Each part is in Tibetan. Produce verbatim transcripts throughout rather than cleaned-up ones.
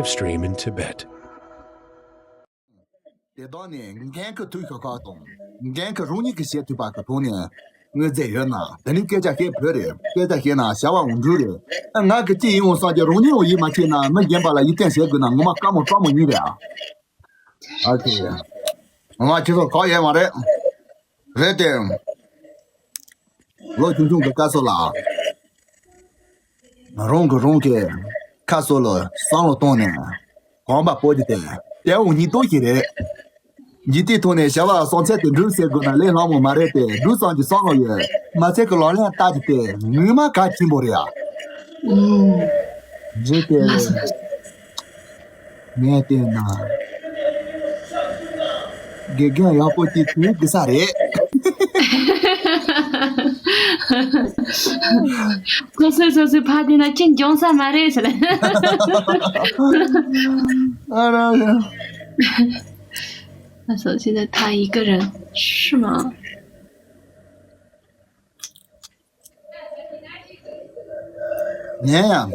Live stream in Tibet. དེ་དག་ནི་འགན་ཁུར་ཐུབ་ཤོག་ཁག་དང་། འགན་ཁུར་རང་ཉིད་ཀྱིས་བྱེད་ཐུབ་པ་གི་ཐོག་ནས་དངོས་རྫས་ཡོད་ན། དེ་ནི་སྐད་ཆ་བཤད་ཕོད་རེད། སྐད་ཆ་བཤད་ན་བྱ་བའང་འགྲུབ་རེད། ང་གི་ཅི་ཡིན་འོང་བསམ་གྱི། རང་ཉིད་འོང་ཡིད་མ་ཆེས་ན་མི་གཞན་པ་ལ་ཡིད་བརྟན་བྱེད་དགོས་ན་ངོ་མ་དཀའ་མོ་དཀའ་མོ་ཡིན་རེད་ཨ། ཨ་ཁེ། ང་ཁྱེད་ཚོ་གང་ཡོད་མ་རེད། རེད་དེ། ལོ་ཆུང་ཆུང་གི་སྐབས་སུ་ལ། རང་གི་རང་གི་ཁ་སོ་ལ་བསམ་བློ་བཏང་ནས་གོམ་པ་སྤོ་རྒྱུ་དེ་དེའང་སྙིང་སྟོབས་ཤིག་རེད། འཇིག་རྟེན་ཐོག་ནས་བྱ་བ་བསམ་ཚད་དེ་འགྲུབ་ཟེར་དགོས་ན་ལས་སླ་མོ་མ་རེད་དེ། འགྲུབ་བསམ་གྱི་བསམ་བློ་ཡོད། མ་ཚད་ཀྱི་ལག་ལེན་བསྟར་རྒྱུ་དེ་ངོ་མ་གལ་ཆེན་པོ་རེད་ཨ། ཨུམ། རེད་དེ། ངས་བལྟས་ན། དགེ་རྒན་ཡག་པོ་ཅིག་ཐུག་དགོས་ས་རེད། སོ་སོས་སོ་སོའི་ཕ་དེ་ན་ཅི་འབྱུང་ས་མ་རེད་ཟེར། ཨ་ར་ར། 他说现在他一个人是吗？ ངས་ཡང་།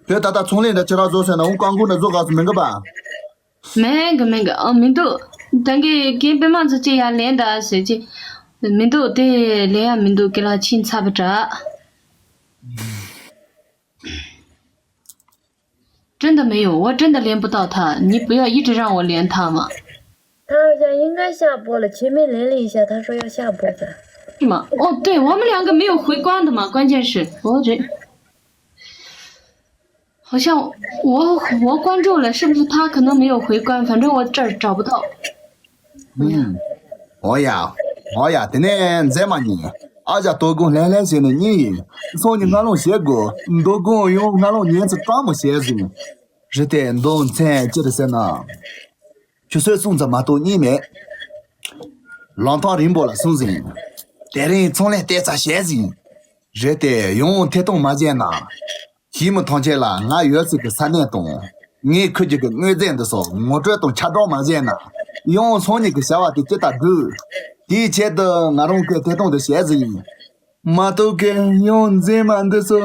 ཁྱོད་ད་ལྟ་ཚོང་ལས་འདྲ་ཁྱེད་རང་བཟོ་ཟེར་ན་འོང་རྐང་འཁོར་འདྲ་བཟོ་ག་སུ་མི་འགྲོ་པ། མེད་གི་མེད་གི། ཨ་མི་འདུག་ད་གི་རྒན་པད་མ་ཚོ་ཅི་ཡར་ལེན་ད་ཟེར་གྱི། མི་འདུག་དེ་ལེན་ཡ་མི་འདུག་གི་ལ་ཕྱིན་ཚར་བ་འདྲ། 真的没有，我真的连不到他，你不要一直让我连他嘛。他好像应该下播了，前面连了一下，他说要下播的。是吗？哦，对，我们两个没有回关的嘛，关键是，我这，好像我我关注了，是不是他可能没有回关？反正我这儿找不到。 ཨུམ། འོ་ཡ། འོ་ཡ། དེ་ནས་མཛེས་མ་གཉིས། ཨ་ཅག་དོ་དགོང་ལྷན་ལྷན་བྱས་ནས་གཉིད་ཡིན། སང་ཉིན་སྔ་ལོང་བྱེད་དགོས། མདོ་དགོང་ཡང་སྔ་ལོང་ཉན་ཚེ་སྤྲང་མོ་བྱས་ཟིན། རེད་དེ་མདོ་མཚན་ཅི་རེད་ཟེར་ན། ཆུ་ཚོད་གསུམ་ཙམ་མ་གཏོགས་གཉིད་མེད། ལམ་ཐག་རིང་པོ་ལ་སོང་ཟིན། དེ་རིང་ཚོང་ལས་བལྟས་ཚར་བྱས་ཟིན། རེད་དེ་ཡང་ཐད་གཏོང་མ་བྱས་ན། ཞི་མི་ཐང་ཆེན་ལ་ང་ཡོད་ཚུལ་གྱི་ས་གནས་དང་། ངའི་ཁུར་རྒྱུ་གི་དངོས་རྫས་འདི་ཚོ་ངོ་སྤྲོད་དང་ཁྱབ་བསྒྲགས་མ་བྱས་ན། ཡང་སང་ཉིན་གྱི་བྱ་བ་དེ་ཇི་ལྟར་འགྲུབ། དེའི་ཆེད་དུ་ང་རང་གིས་ཐད་གཏོང་འདི་བྱས་ཟིན། མ་གཏོགས་ཀྱི་ཡང་མཛེས་མ་འདི་ཚོ་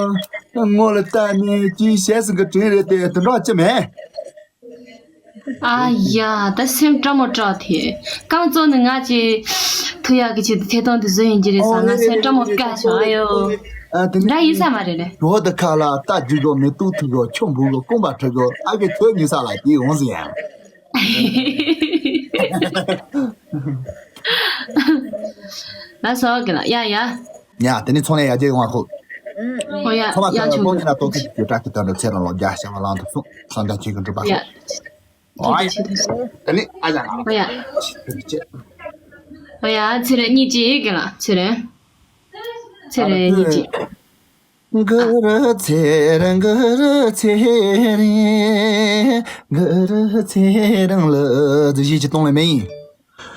ངོ་ལ་བལྟས་ནས་ཅི་བྱས་ཟིན་གྱི་དྲིན་རེད་དེ་དུད་འགྲོ་ཅི་མེད། ཨ་ཡ། ད་སེམས་སྐྲག་མོ་སྐྲག་ཐེ། རྐང་བཙུགས་ནས་ང་ཅིག་ཐུག་ཡག་གི་ཆེད་དུ་ཐད་གཏོང་དེ་བཟོས་ཡིན་གྱི་རེད་ཟེར། ང་སེམས་སྐྲག་མོ་སྐྲག་བྱུང་། ཨ་ཡོ། ཨ་དེ་ནི་འདྲ་ཡིན་ས་མ་རེད་ལེ། ཇོ་དི་ཁ་ལ་རྟ་རྒྱུག་གོ། མེ་ཏོག་ཐུག་གོ། ཆུ་འབུ་གོ། རྐང་པ་ཁྲིད་གོ། ཨ་གི་ཁྱོད་ཉོས་ས་ལ་དེ་འོང་ཟིན་ཡང་། ལ་སོགས་གི་ལ་ཡ་ཡ། ཡ་དེ་ནི་ཚོང་ལས་ཡར་རྒྱས་ཡོང་བ་ཁོ། ཨོ་ཡ། ཚོང་ལ་ཡ་ཁ་ལ་ཆུང་ཆུང་ཀོང་ཉིན་ལ་ཏོག་ཙམ་གྱི་བཀྲ་ཤིས་དོན་གྲུབ་ཚེ་རིང་ལོ་བརྒྱ་ཞེ་བ་ལང་དུ་སོང་། སང་ད་ཁྱེད་ཀྱི་འགྲུབ་པ་ཤོག་ཨོ་ཡ། དེ་ནི་ཨ་ཡ་ང་ཨོ་ཡ། ཨོ་ཡ། ཚེ་རིང་གཉིས་ཀྱིས་གི་ལ་ཚེ་རིང་། ཚེ་རིང་གཉིས་ཀྱིས། གུ་རུ་ཚེ་རིང་། གུ་རུ་ཚེ་རིང་། གུ་རུ་ཚེ་རིང་ལ་གཞིས་ཀྱི་གཏོང་ལེ་མེ་ཡིན།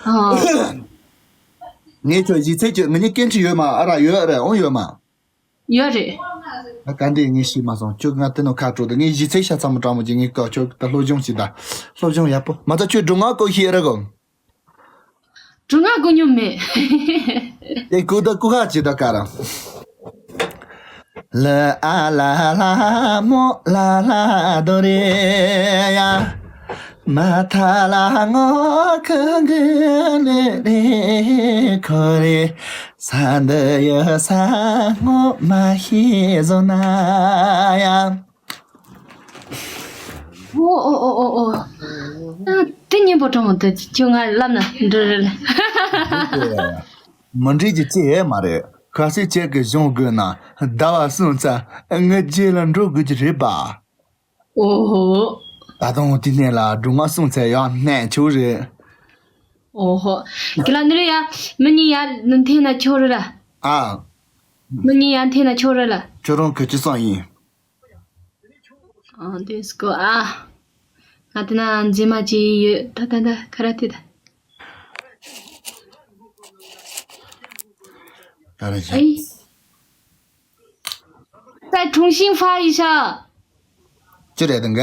ཨ། ངས་ཁྱོད་གཞིས་ཚེ་ཀྱི་ང་གཉིས་སྐད་འཕྲིན་ཡོད་མ། ཨ་ར་ཡོད་རེད། འོང་ཡོད་མ། ཡོད་རེད། ཨ་ག་འདྲས་ངས་ཤེས་མ་སོང་། ཁྱོད་ང་དེ་ནོ་ཁ་དྲོ་དུ་ངས་གཞིས་ཚེ་ཤ་ཚ་མོ་དྲང་མོ་ཅིག་ངས་ཀ་ཁྱོད་ད་སློབ་སྦྱོང་ཅིག་ད། སློབ་སྦྱོང་ཡག་པོ་མ་ད་ཁྱོད་སྒྲུང་ང་ཀོ་ཤེས་ར་གོ། སྒྲུང་ང་ཀོ་ཉོ་མེད། དེ་ཀུ་ད་ཀུ་ཁ་ཅིག་ད་ཀ་ར། ལ་ཨ་ལ་ལ་མོ་ལ་ལ་དོ་རེ་ཡ། མ་ཐ་ལ་ངོ་ཁ་གི་ལེ་རེ་ཁོ་རེ། ས་འདི་ཡོད་ས་ངོ་མ་ཤེས་བཟོ་ན་ཡ། ཨོ་ཨོ་ཨོ་ཨོ་ཨོ། ཨ། དེ་སྙན་པོ་དྲང་མོ་དེ་ཁྱོད་ང་ལབ་ན་འགྲིག་རེད་ལ། མི་འགྲིག་རྒྱུ་ཅི་ཡང་མ་རེད། གལ་སྲིད་ཁྱེད་ཀྱི་གཞུང་དགོས་ན་ཟླ་བ་གསུམ་ཙམ་ངའི་རྗེས་ལ་འགྲོ་དགོས་ཀྱི་རེད་པ། ཨོ་ཧོ། ད་དུང་དེ་ནས་ལ་སྒྲུང་མ་གསུང་ཚེ་ཡང་གནས་ཆོག་རེད། ཨོ་ཧོ། ཁྱེད་ལ་ནི་རེད་ཡ། མི་གཉིས་ཡར་འཐེན་ན་ཆོག་རེད་ལ། ཨ། མི་གཉིས་ཡར་འཐེན་ན་ཆོག་རེད་ལ། ཁྱོད་རང་གི་ཅི་བསམ་ཡིན། ཨ་དེ་སྐོ་ཨ། ང་དེ་ན་མཛེས་མ་ཅིག་ཡོད། ད་ད་ད་ཁ་ར་དེ་ད། ད་རེ་ཅི། ཨེ། 再重新发一下。 ཅི་རེད་དང་ག་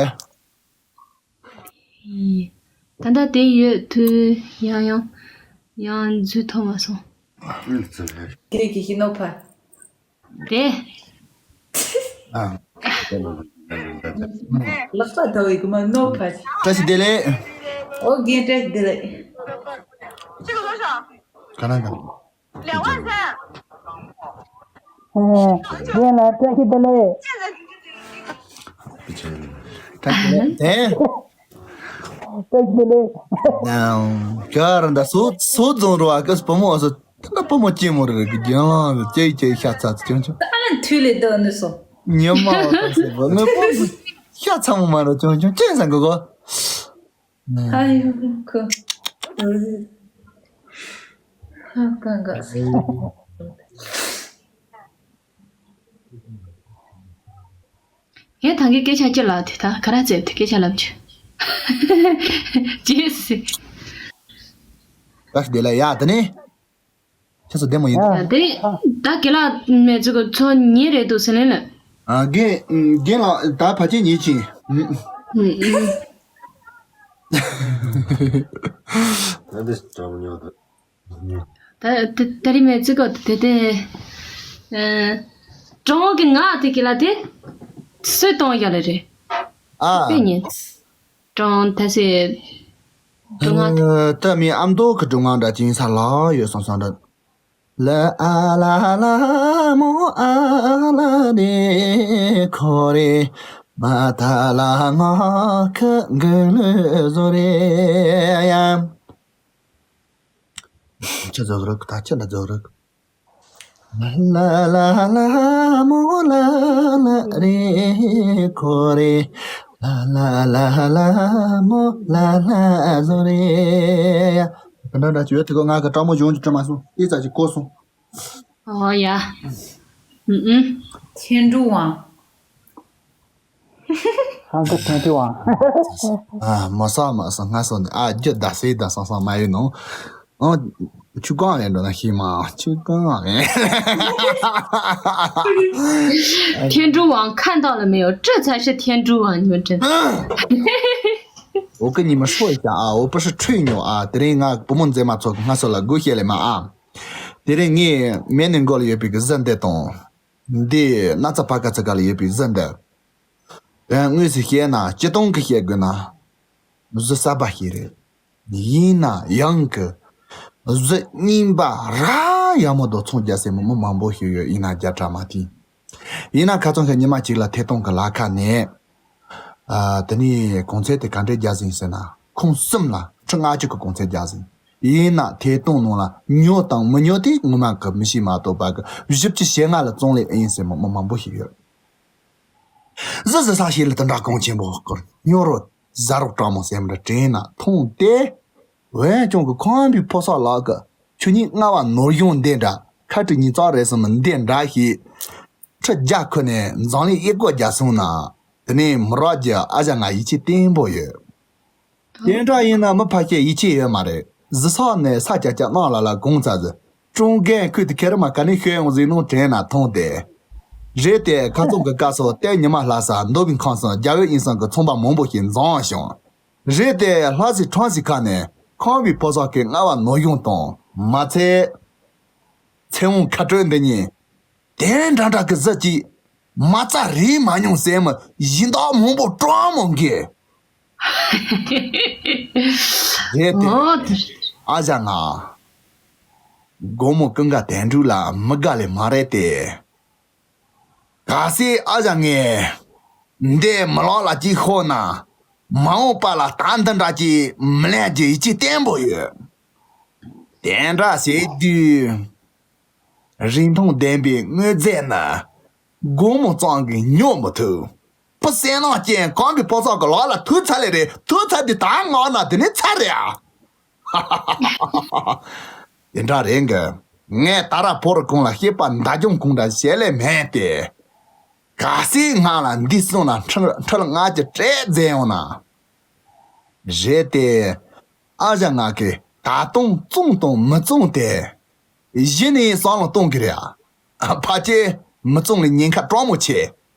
ད་ལྟ་དེ་ཡོད་དུས་ཡང་ཡང་ཡང་འཛུལ་ཐུབ་མ་སོང་། དེ་གི་ཤི་ནོ་ཕ། དེ། ཨ། ལག་པ་ཐོག་གི་མ་ནོ་ཕ་ཆི། བཀྲ་ཤིས་བདེ་ལེགས། ཨོ་རྒན་བཀྲ་ཤིས་བདེ་ལེགས། ག་ན་ག་ཨོ་རྒན་ལགས་བཀྲ་ཤིས་བདེ་ལེགས། བཀྲ་ཤིས་བདེ་ལེགས། བཀྲ་ཤིས་བདེ་ལེགས། ཡང་ག་ར་འདྲ་སོ་སོ་རྫོང་རུ་བ་གི་བུ་མོ་སོ། ད་ལྟ་བུ་མོ་སྐྱེས་མོ་རེད་གི་རྒྱང་ལང་གི་སྐྱེ་སྐྱེ་ཤ་ཚ་ཚ་ཆུང་ཆུང་། ཨ་ལ་མཐུ་ལས་ལྡོག་ནི་སོ། ཉི་མ་བ་ཚ་ཟེར་བ་ངའི་བུ་མོ་ཤ་ཚ་མོ་མ་རེད། ཆུང་ཆུང་ཅན་ཟ་གི་གོ། ཨ་ཡོ་ཁོ། ཧ་ཀ་འགག་སེ། ངས་ད་གིན་སྐད་ཆ་ཅི་ལབ་དེ་ད་ག་ར་བཙལ་དེ་སྐད་ཆ་ལབ་ཆུ། ཅི་སི། བཀྲ་ཤིས་བདེ་ལེགས། ཡ་དེ་ནི། ཁྱེད་ཚོ་བདེ་མོ་ཡིན། ཨ། དེ་ད་རྒན་ལགས་མེད་ཚོ་གི་ཚོ་ཉིན་རེད་འདུག་ཟེར་ལེན་ལ། ཨ་རྒན། རྒན་ལགས་ད་ཕལ་ཆེར་ཉིན་གཅིག་ཨུ་ཨུ། ད་དེ་ད་རིང་མེད་ཚོ་གི་དེ་དེ། ཨ། གྲོང་གི་ང་དེ་གི་ལ་དེ། སུས་གཏོང་ཡ་ལ་རེད། ཨ། དེ་ཉིན། ཀྲང་ཐ་སེ། ཀྲུང་ང་། ད་མི་ཨ་མདོ་གི་ཀྲུང་ང་འདྲ་ཅིག་ས་ལ་ཡོད་སོང་སོང་འདྲ། ལ་ཨ་ལ་ལ་མོ་ཨ་ལ་ནི་ཁོ་རེ་མ་ཐ་ལ་ང་ཁ་གི་ལུ་བཟོ་རེ་ཡ། ཁྱེད་རྫོགས་རིགས་ད་ཁྱེད་ལ་རྫོགས་རིགས། ལ་ལ་ལ་མོ་ལ་ལ་རེ་ཁོ་རེ། ལ་ལ་ལ་ལ་མོ་ལ་ལ་བཟོ་རེ་ཡ། ག་འདྲ་འདྲ་བྱོས་དེ་གོ་ང་གི་སྤྲང་མོ་གཞུང་གི་སྤྲོད་མ་སོང་ཨི་ཙ་ཅིག་གོ་སོང་། ཨོ་ཡ། ཨུ་ཨུ། ཐེན་ཀྲུའུ་ཝང་། ཧང་གི་ཐེན་ཀྲུའུ་ཝང་། ཨ་མ་ས་མ་ས་ང་སོ་ནི་ཨ་རྒྱུ་ད་སེ་ད་སང་སང་མ་ཡིན་ནོ། ཨ་ཆུ་གང་ཡིན་འགྲོ་ན་ཤི་མ་ཆུ་གང་ཡིན། ཐེན་ཀྲུའུ་ཝང་看到了没有？这才是天珠网牛真。 འོ་ཀི་ཉི་མ་ཧྲོ་ཡི་ཀྱང་ཨ་འོ་པ་ཧྲི་ཁྲུས་ཉོ་ཨ། དེ་རིང་ང་བུ་མོ་མཛེས་མ་ཚོ་གི་སྔ་སོ་ལ་སྒུག་བཤད་ལེ་མ་ཨ། དེ་རིང་ངས་མེ་ནི་མགོ་ལ་ཡོད་པའི་གི་གཟི་འདི་དང་། འདི་ན་ཚ་ཕ་ཁ་ཚ་ག་ལ་ཡོད་པའི་གཟི་འདི། དོན་དངོས་སུ་བཤད་ན་སྤྱི་སྟོང་གི་བཤད་དགོས་ན། གཟི་གསར་པ་ཞིག་རེད། ཡིན་ན་ཡང་གི། གཟི་རྙིང་པ་ར་ཡག་མོ་དོ་ཚོང་རྒྱག་སའི་མི་མང་པོ་ཞིག་ཡོད་ཡིན་ན་བརྒྱ་ཕྲག་མ་མཐུན། ཡིན་ན་ཁ་ཚོན་ཁ་ཉི་མ་གཅིག་ལ་ཐད་གཏོང་གི་ལ་ཁ་ནས། ཨ་དེ་ནས་གོང་ཚད་དེ་ག་འདྲས་རྒྱག་ཟིན་ཟེར་ན་ཁོང་གསུམ་ལ་ཁྲི་ལྔ་བཅུ་གི་གོང་ཚད་རྒྱག་ཟིན། ཡིན་ན་ཐད་གཏོང་ནང་ལ་ཉོ་དང་མི་ཉོ་དེ་ངོ་མ་གི་མི་ཤེས་མ་གཏོགས་པ་གི་བཞི་བཅུ་ཞེ་ལྔ་ལ་བཙོང་ལེ་ཨེ་ཡིན་ཟེར་མི་མི་མང་པོ་ཞིག་ཡོད། གཟི་གཟི་ས་ཞིག་ལ་དེ་འདྲ་གོང་ཆེན་པོ་སྐོར་ཉོ་རོ་ཟ་རོགས་སྤྲང་མོ་སེམས་འདྲ་དྲན་ན་མཐོང་སྟེ། འོན་ཀྱང་གི་ཁང་པའི་ཕོ་སོགས་ལག་གི་ཆུ་ཉིན་ལྔ་བ་ནོར་གཞུང་འདི་འདྲ་ཁ་དྲི་ཉིན་ཙག་རེད་སོང་མི་འདི་འདྲ་ཞིག་ཁྲི་བརྒྱ་ཁུ་ནས་འཛམ་གླིང་གཡས་སྐོར་རྒྱག་སོང་ན། དེ་ནས་མི་རབས་ཀྱི་ཨ་ཞང་ང་ཡིད་ཆེས་བརྟན་པོ་ཡོད། དེ་འདྲ་ཡིན་ན་མི་ཕལ་ཆེར་ཡིད་ཆེས་ཡོད་མ་རེད། གཟི་སོགས་ནས་ས་ཀྱ་ཀྱ་གནང་ལ་ལ་དགོངས་ཚ་ཟི། ཀྲུང་རྒན་ཁུལ་དུ་ཁེར་མ་ག་ནས་ཤོད་ཡོང་ཟིག་ནོ་དྲན་ན་མཐོང་སྟེ། རེད་དེ་ཁ་ཚོང་གི་སྐབས་སུ་ལྟད་ཉི་མ་ལྷ་ས་མདོ་བའི་ཁང་སང་རྒྱ་བོད་ཨིན་སང་གི་ཚོང་པ་མང་པོ་ཞིག་འཛོམས་བྱུང་། རེད་དེ་ལྷ་སའི་ཁྲོམ་ཞིག་ཁ་ནས་ཁང་པའི་ཕོ་སོགས་ཀྱི་ལྔ་བ་ནོར་གཞུང་དང་མ་ཚད། ཚེ་དབང་ཁ་སྤྲོད་འདི་གཉིས། དེ་འདྲ་འདྲ་གི་གཟི་ཅིག་མ་རྩ་རིག་མ་མྱོང་ཟེར་མི་ཡིན་མདོག་མང་པོ་སྤྲང་མོ་འགས། རེད་དེ། ཨོ་དེ། ཨ་ཞང་ང་། དགོང་མོ་ཀུན་དགའ་དོན་གྲུབ་ལ་མི་དགའ་ལེ་མ་རེད་དེ། གལ་སྲིད་ཨ་ཞང་ངས་འདི་མི་ལོག་ལ་ཅིག་ཤོར་ན། མ་འོངས་པ་ལ་ད་འདི་འདྲ་ཅིག་མི་ལེན་རྒྱུ་ཡིད་ཆེས་བརྟན་པོ་ཡོད། དེ་འདྲ་བྱེད་དུས། རིན་ཐང་ལྡན་པའི་དངོས་རྫས་ནི། དགོང་མོ་ཙམ་གྱིས་ཉོ་མི་ཐུབ། བུ་སེམས་ནང་ཅན་གང་གི་ཕོ་སོགས་ཀྱི་ལག་ལ་ཐུག་ཚར་ལེ་རེད། ཐུག་ཚར་དུས་ད་ངག་ན་དེ་ནས་ཚར་རེད་ཨ། དེ་འདྲ་རེད་གི། ངས་ད་ར་ཕོ་རུ་གོང་ལ་སྐྱེས་པ་མདའ་ལྗོངས་གོང་འདྲ་བྱེད་ལེ་མེད་དེ། གལ་སྲིད་ང་ལ་འདི་སོང་ན་ཁྲི་ཁྲི་ལྔ་གི་སྤྲད་མཛད་ཡོང་ན། རེད་དེ། ཨ་ཞང་ང་གིས་ད་དུང་བཙོང་དང་མི་བཙོང་དེ། གཞི་ནས་བསམ་བློ་གཏོང་གི་རེད་ཨ། ཕལ་ཆེར་མི་བཙོང་ལ་ཉེན་ཁ་སྤྲང་མོ་ཆེ།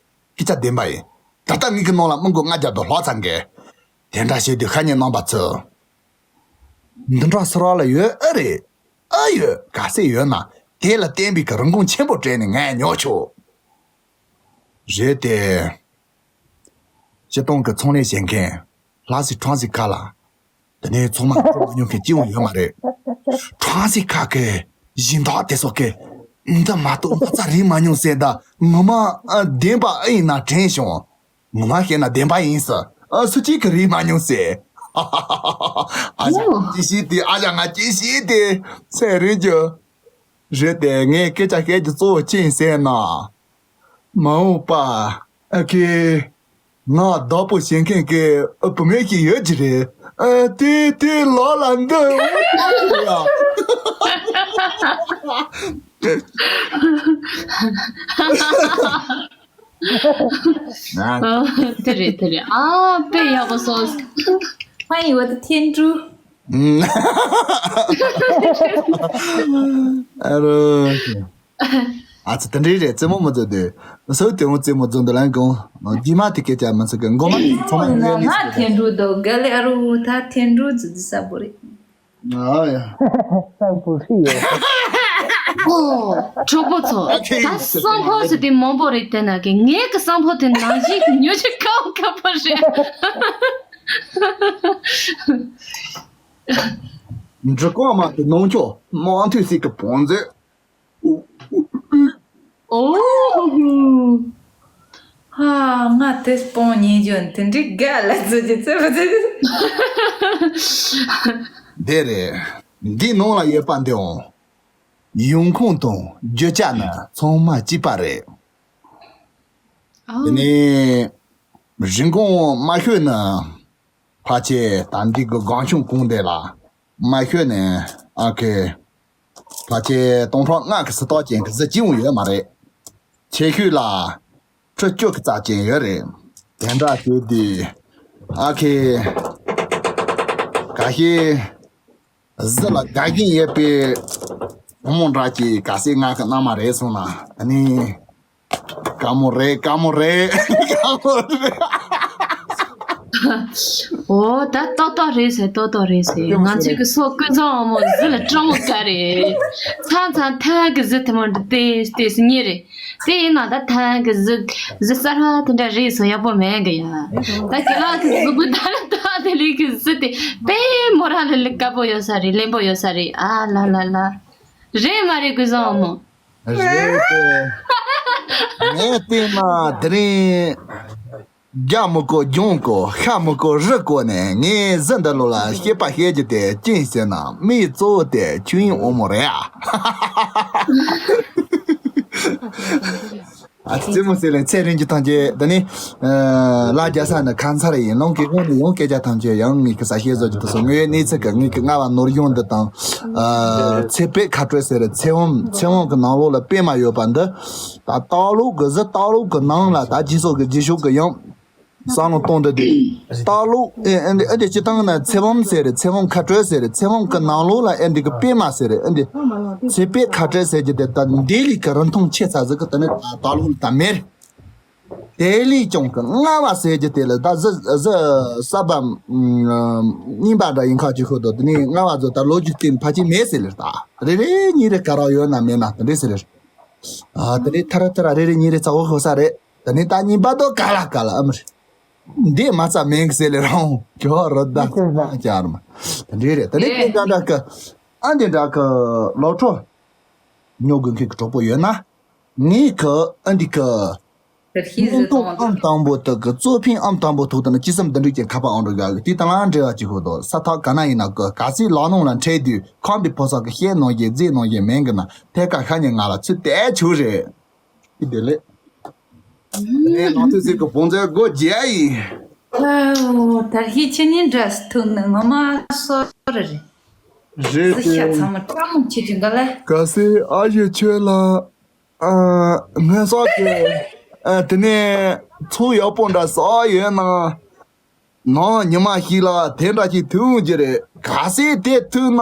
སྐད་ཆ་བདེན་པ་ཡིན། ད་ལྟ་ངེད་ཀྱི་ནང་ལ་མི་མགོ་ལྔ་བརྒྱ་དང་ལྷག་ཚར་འགས། དེ་འདྲ་བྱེད་དུས་ཤ་ཉེ་རྣམ་པ་ཚོ། འདི་འདྲ་སུ་ར་ལ་ཡོད་ཨེ་རེད། ཨེ་ཡོད། གལ་སྲིད་ཡོད་ན་དེ་ལ་བརྟེན་པའི་གི་རིན་གོང་ཆེན་པོ་སྤྲད་ནས་ངས་ཉོ་ཆོག་རེད་དེ། སྤྱིར་བཏང་གི་ཚོང་ལས་བྱེད་མཁན་ལྷ་སའི་ཁྲང་སི་ཁ་ལ། དེ་ནས་ཚང་མ་སྤྲོ་མ་མྱོང་མཁན་སྐྱིད་པོ་ཡོད་མ་རེད། ཁྲང་སི་ཁ་གི་སྦྱིན་བདག་དེ་ཚོ་གི་འདི་མ་གཏོགས་ང་རྩ་རིག་མ་མྱོང་ཟེར། ད་ངོ་མ་ཨ་བདེན་པ་ཨེ་ཡིན་ན་དྲན་བྱུང་། ངོ་མ་བཤད་ན་བདེན་པ་ཡིན་ཟེར། ཨ་སུ་གཅིག་གིས་རིག་མ་མྱོང་ཟེར། ཨ་ཞང་ཅི་ཤེས་དེ། ཨ་ཞང་ང་ཅི་ཤེས་དེ། ཚེ་རིང་རྒྱུ། རེད་དེ། ངས་སྐད་ཆ་བཤད་རྒྱུ་གཙོ་བོ་ཅི་ཡིན་ཟེར་ན། མ་འོངས་པ་ཨ་ཁེ་ང་བདག་པོ་བྱེད་མཁན་གྱི་བུ་མོ་ཞིག་ཡོད་ཀྱི་རེད། ཨ་དེ་དེ་ལག་ལ་འདི་འོ་ཡ། དེ་རེད་དེ་རེད། ཨ་དཔེ་ཡག་པོ་སོང་། 欢迎我的天珠。 ཨ་རོ། ཨ་ཙི། དེ་འདྲའི་རེད། རྩེད་མོ་མི་རྩེ་དུས་སུ་དེ་འོང་རྩེད་མོ་རྩེ་འདི་ལན་གོང་རྗེས་མ་དེ་སྐད་ཆ་མི་ཚིག་གི་མགོ་མ་ཚང་མ་ཡོད་ནི་ང་ཟེར་གི། 天珠都 ག་ལེ། ཨ་རོ། ད་天珠 ཙི་ཙི་ས་བོ་རེད། ཨ་ཡ། ས་བོ་རེད་ཡ། ཨོ། གྲོགས་པོ་ཚོ། ད་སང་ཕོ་ཟེར་དེ་མང་པོ་རེད། དེ་ན་གི་ངའི་གི་སང་ཕོ་དེ་ནང་བཞིན་ཉོ་ཆ་ཁག་ཁག་པོ་རེད། འབྲི་གོང་མ་དེ་ནང་ཆོ་མང་ཐོས་སྲིད་ཀྱི་བོང་མཛོད། ཨོ། ཧ། ང་དེ་སྤོང་ཉེན་རྒྱུ་དེ་འདྲའི་ག་ལ་ཚོད་ཀྱི་རྩེ་བ་ཚོད། དེ་རེད། འདི་ནང་ལ་ཡོད་པ་འདི་འོང་། ཡོང་ཁུངས་དང་རྒྱུ་ཆ་ནི་ཚང་མ་གཅིག་པ་རེད། ཨོ། དེ་ནས་རིན་གོང་མ་ཤོད་ན། ཕལ་ཆེར་ད་འདི་གི་སྒང་ཤོང་གོང་དེ་ལ་མ་ཤོད་ནས་ཨ་ཁེ། ཕལ་ཆེར་སྟོང་ཕྲག་ལྔ་གི་ཟི་ཏོག་ཅན་གི་གཟི་ཅི་འོང་ཡོད་མ་རེད། ཆེ་ཤོས་ལ་ཁྲི་བཅུ་གི་རྩ་ཅན་ཡོད་རེད། དེ་འདྲ་བྱས་དུས་ཨ་ཁེ། ག་ཤེད། གཟི་ལ་དགའ་གིན་ཡོད་པའི་བུ་མོ་འདྲ་ཅིག་ག་ཚོད་ང་གི་མནའ་མ་རེད་སོང་ན། ཨ་ནི། དཀའ་མོ་རེད། དཀའ་མོ་རེད། དཀའ་མོ་རེད། ཨོ། ད་ཏག་ཏག་རེད་ཟེར། ཏག་ཏག་རེད་ཟེར། ང་ཚོའི་གི་སོག་ཀུན་བཟང་བུ་མོ་གཟི་ལ་སྤྲང་མོ་ག་རེད། མཚམས་མཚམས་ཐན་གི་གཟི་དེ་མོ་འདི་ལྟས་ལྟས་སུ་རྙེད་རེད། དེ་ཡིན་ན་ད་ཐན་གི་གཟི་གཟི་གསར་པ་དེ་འདྲ་རེད་སོང་ཡག་པོ་མེད་གི་ཡ། ད་ཁྱེད་རང་གི་གཟུགས་པོ་ད་ལ་ད་དེ་ལས་གི་གཟི་དེ་དཔེ་མོ་རང་ལ་ལ་དཀར་པོ་ཡོད་ས་རེད། ལེན་པོ་ཡོད་ས་རེད། ཨ་ལ་ལ་ལ། རེད་མ་རེད་ཀུན་བཟང་བུ་མོ། རེད་དེ། ངས་བལྟས་ན་དེ་རིང་རྒྱ་མི་གོ་ལྗོངས་གོ་ཤ་མི་གོ་རི་གོ་ནས་ངས་གཟི་འདི་ལོ་ལ་སྐྱེས་པ་བཤད་རྒྱུ་དེ་ཅི་ཟེར་ན་མིའི་གཙོ་བོ་དེ་ཆོས་དབྱིངས་དབང་མོ་རེད་ཨ། ཨ་ཙི་ཙི་མོ་ཟེར་ལེ་ཚེ་རིང་གི་ཐང་ཆེ་ད་ནི། ལ་རྒྱ་ས་ནི་ཁ་མཚར་ཡིན་ལོང་གི་ངོ་ནས་ཡང་སྐད་ཆ་ཐམས་ཅད་ཡང་ངེད་ཀྱི་ས་ཤེས་བཟོ་རྒྱུ་དུ་སོང་། ངའི་གནས་ཚུལ་གི་ངེད་ཀྱི་རྔ་བ་ནོར་གཞོང་འདི་དང་། ཚེ་དཔལ་ཁ་སྤྲོད་ཟེར་ཚེ་བོམ་ཚེ་བོམ་གི་ནང་ལོགས་ལ་པད་མ་ཡོད་པ་འདི། ད་སྟག་ལུག་གི་གཟི་སྟག་ལུག་གི་ནང་ལ་ད་རྗེས་སོགས་ཀྱི་རྗེས་ཤུགས་ཀྱི་ཡང་བསམ་བློ་གཏོང་འདི་དེ། སྟག་ལུག་ཨེ་ཨེ་འདི་ཨེ་འདི་སྤྱི་བཏང་ན་ཚེ་བོམ་ཟེར་ཚེ་བོམ་ཁ་སྤྲོད་ཟེར་ཚེ་བོམ་གི་ནང་ལོགས་ལ་ཨེ་འདི་གི་པད་མ་ཟེར་ཨེ་འདི། ཚེ་དཔལ་ཁ་སྤྲོད་ཟེར་གྱི་དེ་ད་འདི་ལི་གི་རིན་ཐང་ཆེ་ཚ་ཟིག་གི་ད་ནི་ད་སྟག་ལུག་ད་མེར། དེ་ལས་ཀྱང་གི་རྔ་བ་ཟེར་གྱི་དེ་ལ་ད་གཟི་གཟི་གསར་པ་རྙིང་པ་འདྲ་ཡིན་ཁ་ཅིག་ཤོད་དོ། དེ་ནས་རྔ་བ་ཚོ་ད་ལོ་རྒྱུས་སྟེང་ཕལ་ཆེར་མེད་ཟེར་ལེར། ད་རེ་རེ་གཉིས་རེ་ག་ར་ཡོད་ན་མེད་ན་དེ་འདྲས་ཟེར་ལེར། ཨ་དེ་རེ་ཐ་ར་ཐ་ར་རེ་རེ་གཉིས་རེ་ཚ་བོ་ཤོད་ས་རེད། དེ་ནས་ད་རྙིང་པ་དོ་ག་ལ་ག་ལ་ཨ་མི་རེད། འདི་མ་ཚ་མེད་གི་ཟེར་ལེར་རང་གྱོ་རོ་ད་ཚ་ཅར་མ་དེ་འདྲས་རེད། དེ་ནས་དེ་འདྲ་འདྲ་གི་ཨ་འདི་འདྲ་གི་ལོ་ཁྲོ་ཉོ་དགོས་མཁན་གི་གྲོགས་པོ་ཡོད་ན། ངའི་གི་ཨ་འདི་གི་བརྙན་ཐུང་ཨང་དང་པོ་དག་གི་གཙོ་ཕན་ཨང་དང་པོ་ཐོག་ཏུ་ནི་ཅི་བསམ་འདི་འགྲིག་ཅན་ཁ་པར་ཨང་རུ་དགའ་གི་དེ་དང་ལ་འབྲེལ་བ་གཅིག་ཧོ་དོ་ས་ཐག་ག་ན་ཡིན་ན་གི་ག་སྲིད་ལག་ནང་ལ་འཕྲད་དུས་ཁམས་པའི་ཕོ་སོག་གི་བཤད་ནང་བཞིན་རྫས་ནང་བཞིན་མེན་གི་ན་ཐད་ཀ་ཤ་ཉེ་ང་ལ་ཚུད་དེ་ཆུ་རེད། ཨི་དེ་ལེ། ངས་ནང་དུ་ཟིག་གི་བོང་ཚད་སྒོ་རྒྱག་ཡིན། ཨོ་ད་ཧི་ཆི་ནི་འདྲ་སི་ཐུག་ནི་ངོ་མ་སོ་རེད། རེད་ཟི་ཤ་དེ། ཚང་མ་སྤྲང་མོ་ཆེ་ཆེ་འགའ་ལ། ག་སྲིད་ཨ་ཞེ་ཁྱོད་ལ། ཨ། ངན་སོགས་ཀྱི། ཨ། དེ་ནས་ཚུགས་ཡག་པོ་འདྲ་ཟ་ཡོད་ན། ནང་ཉི་མ་ཞིག་ལ་དེ་འདྲ་ཞིག་ཐུག་འོང་གི་རེད། ག་ཚད་དེ་ཐུག་ན།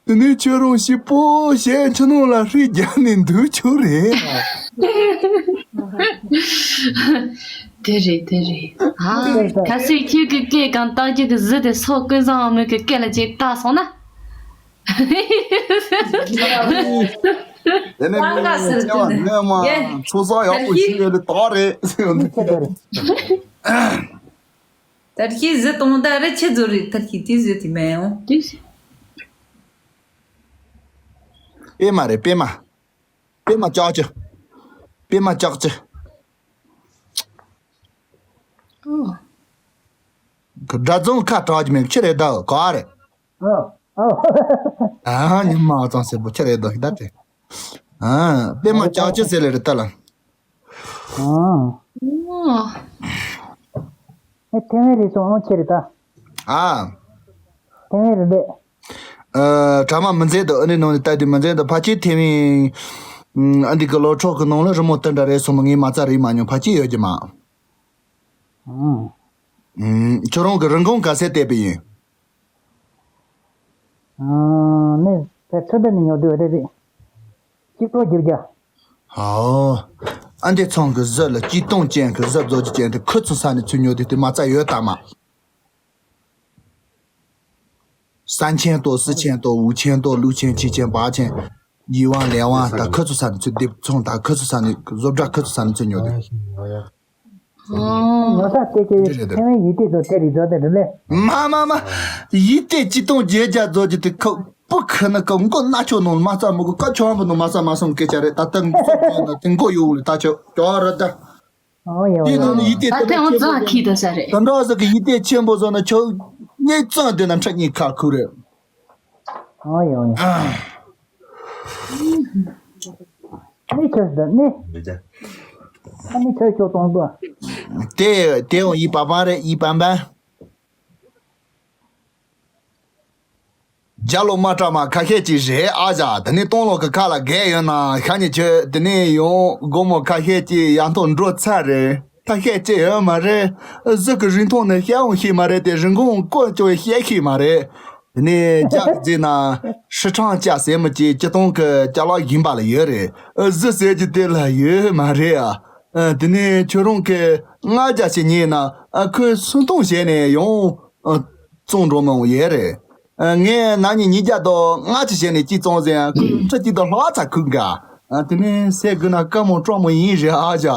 དེ་ནས་ཁྱོད་རང་ཞིག་པོ་ཞེ་ཆུ་ནང་ལ་ཧྲིལ་རྒྱག་ནས་འདུག་ཆོག་རེད། དེ་རེད་དེ་རེད། ཨ། ག་ཚད་ཁྱོད་ཀྱི་སྐད་གང་བཏགས་རྒྱུ་གི་གཟི་དེ་སོག་ཀུན་བཟང་བུ་མོ་གི་སྐད་ལ་ཅིག་བཏགས་སོང་ན། དེ་ནས་ངས་ལྕེ་བ་སྣོན་མ་ཚོ་ས་ཡག་པོ་ཞིག་ཡོད་ལེ་དོག་རེད་ཟེར་ཡོང་དུས། ད་ཁྱི་ཟི་གཏོང་ད་རེ་ཆི་ཟོ་རེད། ད་ཁྱི་དེ་ཟི་དེ་མེད་ཡོང་། དེ་ཟི། པད་མ་རེད། པད་མ། པད་མ་ལྕགས་ཀྱུ། པད་མ་ལྕགས་ཀྱུ། ཨོ། གི་དགྲ་རྫོང་ཁ་གྲག་གི་མིན་ཆི་རེད་ད་ག་རེད། ཨོ། ཨོ། ཨ་ཉི་མ་ཙང་སེ་པོ་ཆི་རེད་ད་ད་དེ། ཨ། པད་མ་ལྕགས་ཀྱུ་ཟེར་ལེ་རེད་ད་ལ། ཨོ། ཨོ། ཨེ་ཐེ་ཝན་རེད་སོང་ཨང་ཆི་རེད་ད། ཨ། ཐེ་ཝན་རེད་ལེ། ཨ། གྲ་མ་མི་མཛེས་དོ། ཨ་ནི་ནང་ནས་ལྟ་དུས་མི་མཛེས་དོ། ཕ་ཆེ་ཐེ་ཝན། ཨ་འདི་གི་ལོ་ཕྲོག་གི་ནང་ལ་རི་མོ་དེ་འདྲ་རེད་སོང་མ། ངས་མ་རྩ་རེད་མ་མྱོང་། ཕ་ཆེ་ཡོད་ཀྱི་མ། ཨང་། ཨུམ། ཁྱོད་རང་གི་རིན་གོང་ག་ཚད་བལྟས་པ་ཡིན། ཨང་། ནི་ད་ཚོད་ལྟ་ནི་ཉོ་དུས་རེད་རེད། གཅིག་སྟོང་བརྒྱད་བརྒྱ། ཨོ། ཨ་འདི་ཚང་གི་གཟི་ལ་གཅིག་སྟོང་ཅན་གི་གཟི་བཟོ་རྒྱུ་ཅན་དེ་ཁུ་ཚུར་ས་ནས་ཚུར་ཉོ་དུས་དེ་མ་རྩ་ཡོད་དམ་མ། ས་ཆེན་ཏོ་སི་ཆེན་ཏོ་འུ་ཆེན་ཏོ་ལུག་ཆེན་ཆི་ཆེན་བ་ཆེན། ཡི་ཝང་ལེ་ཝང་ད་ཁུ་ཚུར་ས་ནས་ཚུར་སྡེབ་ཚོང་ད་ཁུ་ཚུར་ས་ནས་བཟོ་གྲྭ་ཁུ་ཚུར་ས་ནས་ཚུར་ཉོ་དུས། ཨོ། ཉོ་ས་དེ་ཀྱི་འདི་རེད་འདི་ཐེ་རེད། ཝན་ཡི་ཏི་ཚོ་དེ་རིགས་བཟོ་དེ་རེད་ལེ། མ་མ་མ། ཡི་ཏི་གཅིག་སྟོང་བརྒྱད་བརྒྱ་བཟོ་རྒྱུ་དེ་ཁོ་པུ་ཁ་ན་ཁོ་མགོ་ན་ཆོ་ནང་མ་ས་མ་གོ་ཀ་ཆོ་བ་ནང་མ་ས་མ་སོང་སྐད་ཆ་རེད། ད་ལྟ་མགོ་ཚོ་ན་དེ་མགོ་ཡོ་ལེ་ད་ཆོ་ཀྱོ་ར་ད། ཨོ་ཡོ་དེ་ནང་ནས་ཡོ། ཡི་ཏི་ད་དེ་ཐེ་ཝན་ཙང་ཁི་ད་ས་རེད། དེ་འདྲ་ཟིག་གི་ཡི་ཏི་ཆེན་པོ་བཟོ་ན་ཆོ་གཉིས་ཙང་དེ་ན་ཁྲ་གཉིས་ཁ་ཁུ་རེད། ཨོ་ཡོ་ཡོ། ནི་ཁྱོད་ཟེར་ནི། ཨ་ནི་ཁྱོད་ཁྱོད་གཏོང་དགོས། དེ་དེ་འོང་ཡི་པ་པ་རེད་ཡི་པ་པ། རྒྱ་ལོ་མ་དྲ་མ་ཁ་ཤས་ཅིག་རེད་ཨ་ཅག་དེ་ནི་སྟོང་ལོ་གི་ཁ་ལ་རྒས་ཡོད་ན་ཤ་ཉེ་ཁྱོད་དེ་ནི་ཡོང་སྒོར་མོ་ཁ་ཤས་ཅིག་ཡང་ཐོག་འགྲོ་ཚར་རེད། ཐ་ཤས་ཅི་ཡོད་མ་རེད། གཟུགས་ཀྱི་རིང་ཐུང་ནི་བཤད་འོང་ཤེས་མ་རེད་དེ་རིན་གོང་བཀོད་ཅོག་བཤད་ཤེས་མ་རེད། དེ་ནས་རྒྱ་གི་རྫས་ན་ཧྲི་ཁྲང་ཅ་ཟེར་མི་ཅིག་སྤྱི་སྟོང་གི་ཅ་ལག་ཡིན་པ་ལ་ཡོད་རེད། གཟུགས་ཟེར་གྱི་དེ་ལ་ཡོད་མ་རེད་ཨ། དེ་ནས་ཁྱོད་རང་གི་ལྔ་བརྒྱ་ཞིག་ཉོས་ན་ཨ་ཁོས་སུམ་སྟོང་བྱས་ནས་ཡང་བཙོང་འགྲོ་མི་འོང་ཡོད་རེད། ངས་ན་ནིང་ཉིས་བརྒྱ་དང་ལྔ་བཅུ་བྱས་ནས་གཅིག་བཙོང་ཟེར་ཡང་ཁོས་ཁྲི་གཅིག་དང་ལྷག་ཙམ་ཁུག་ག་དེ་ནས་ཟས་དགོས་ན་དཀའ་མོ་སྤྲང་མོ་ཡིན་རེད་ཨ་ཅག་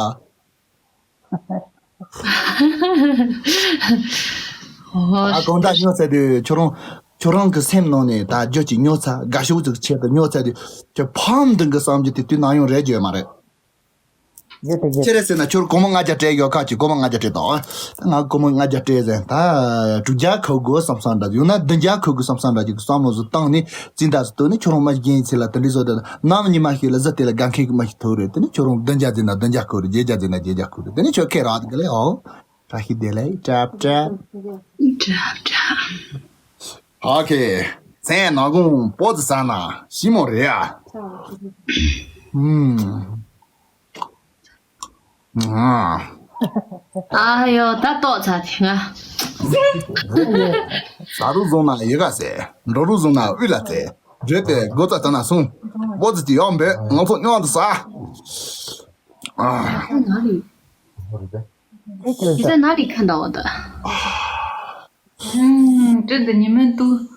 ཨ་གང་ལྟར་ཉོ་ཚར་དུས་ཁྱོད་རང་ཁྱོད་རང་གི་སེམས་ནང་ནས་ད་རྒྱུ་ཅིག་ཉོ་ཚར་དགའ་ཤོས་ཅིག་ཆེད་དུ་ཉོ་ཚར་དུས་ཁྱོད་ཕམ་འདི་གི་བསམ་རྒྱུ་དེ་དུས་ནམ་ཡང་རེད་རྒྱུ་ཡོད་མ་རེད། ཡོད་དེ་ཡོད། ཅི་རེད་ཟེར་ན་ཁྱོད་སྒོར་མོ་ལྔ་བརྒྱ་སྤྲད་ཡོད་ཁ་ཅིག་སྒོར་མོ་ལྔ་བརྒྱ་སྤྲད་དང་། ང་སྒོར་མོ་ལྔ་བརྒྱ་སྤྲད་ཟེར་ད་དྲུག་བརྒྱ་ཁུར་དགོས་བསམ་བསམ་འདྲ་ཡོད་ན་བདུན་བརྒྱ་ཁུར་དགོས་བསམ་བསམ་འདྲ་ཅིག་གི་བསམ་བློ་ཟིག་བཏང་ནས་འཛིན་བདག་ཟིག་བཏོན་ནས་ཁྱོད་རང་མ་གཞི་ཡིན་ཚེ་ལ་དེ་འདྲའི་བཟོ་དེ་ལ་ནམ་ཉི་མ་ཞིག་ལ་གཟི་དེ་ལ་དགའ་མཁན་གྱི་མ་ཞིག་ཐུག་རེད། དེ་ནས་ཁྱོད་རང་བདུན་བརྒྱ་འཛིན་ན་བདུན་བརྒྱ་ཁུར་རེད། བརྒྱད་བརྒྱ་འཛིན་ན་བརྒྱད་བརྒྱ་ཁུར་རེད། དེ་ནས་ཁྱོད་ཁེ་རག་དེ་ག་ལས་ཨོ། བཀྲ་ཤིས་བདེ་ལེགས་བཀྲ་བཀྲ། བཀྲ་བཀྲ། ཨོ་ཁེ། མཚན་ནག་གུང་པོ་ཙི་ས་ན་ཤི་མོ་རེད་ཨ། ཨུམ། ཨ་ཡོ་ད་ཏོག་ཚ་དེ་ང་། ཟ་རུ་བཟུང་ན་ཡི་ག་ཟེ། འགྲོ་རུ་བཟུང་ན་དབུས་ལ་ཟེ། བརྗོད་དེ་སྒོ་རྩ་དེ་ན་སོང་། པོ་ཙི་ཅི་ཡོང་བས་ང་ཚོ་སྙོང་དུ་ཟ། ཨ། ང་རེད། ཇི་ལྟར་ན་རིག་ཁ་འདའ་བ་ད། ཨུམ། དྲི་འདི་ཉི་མ་འདུག་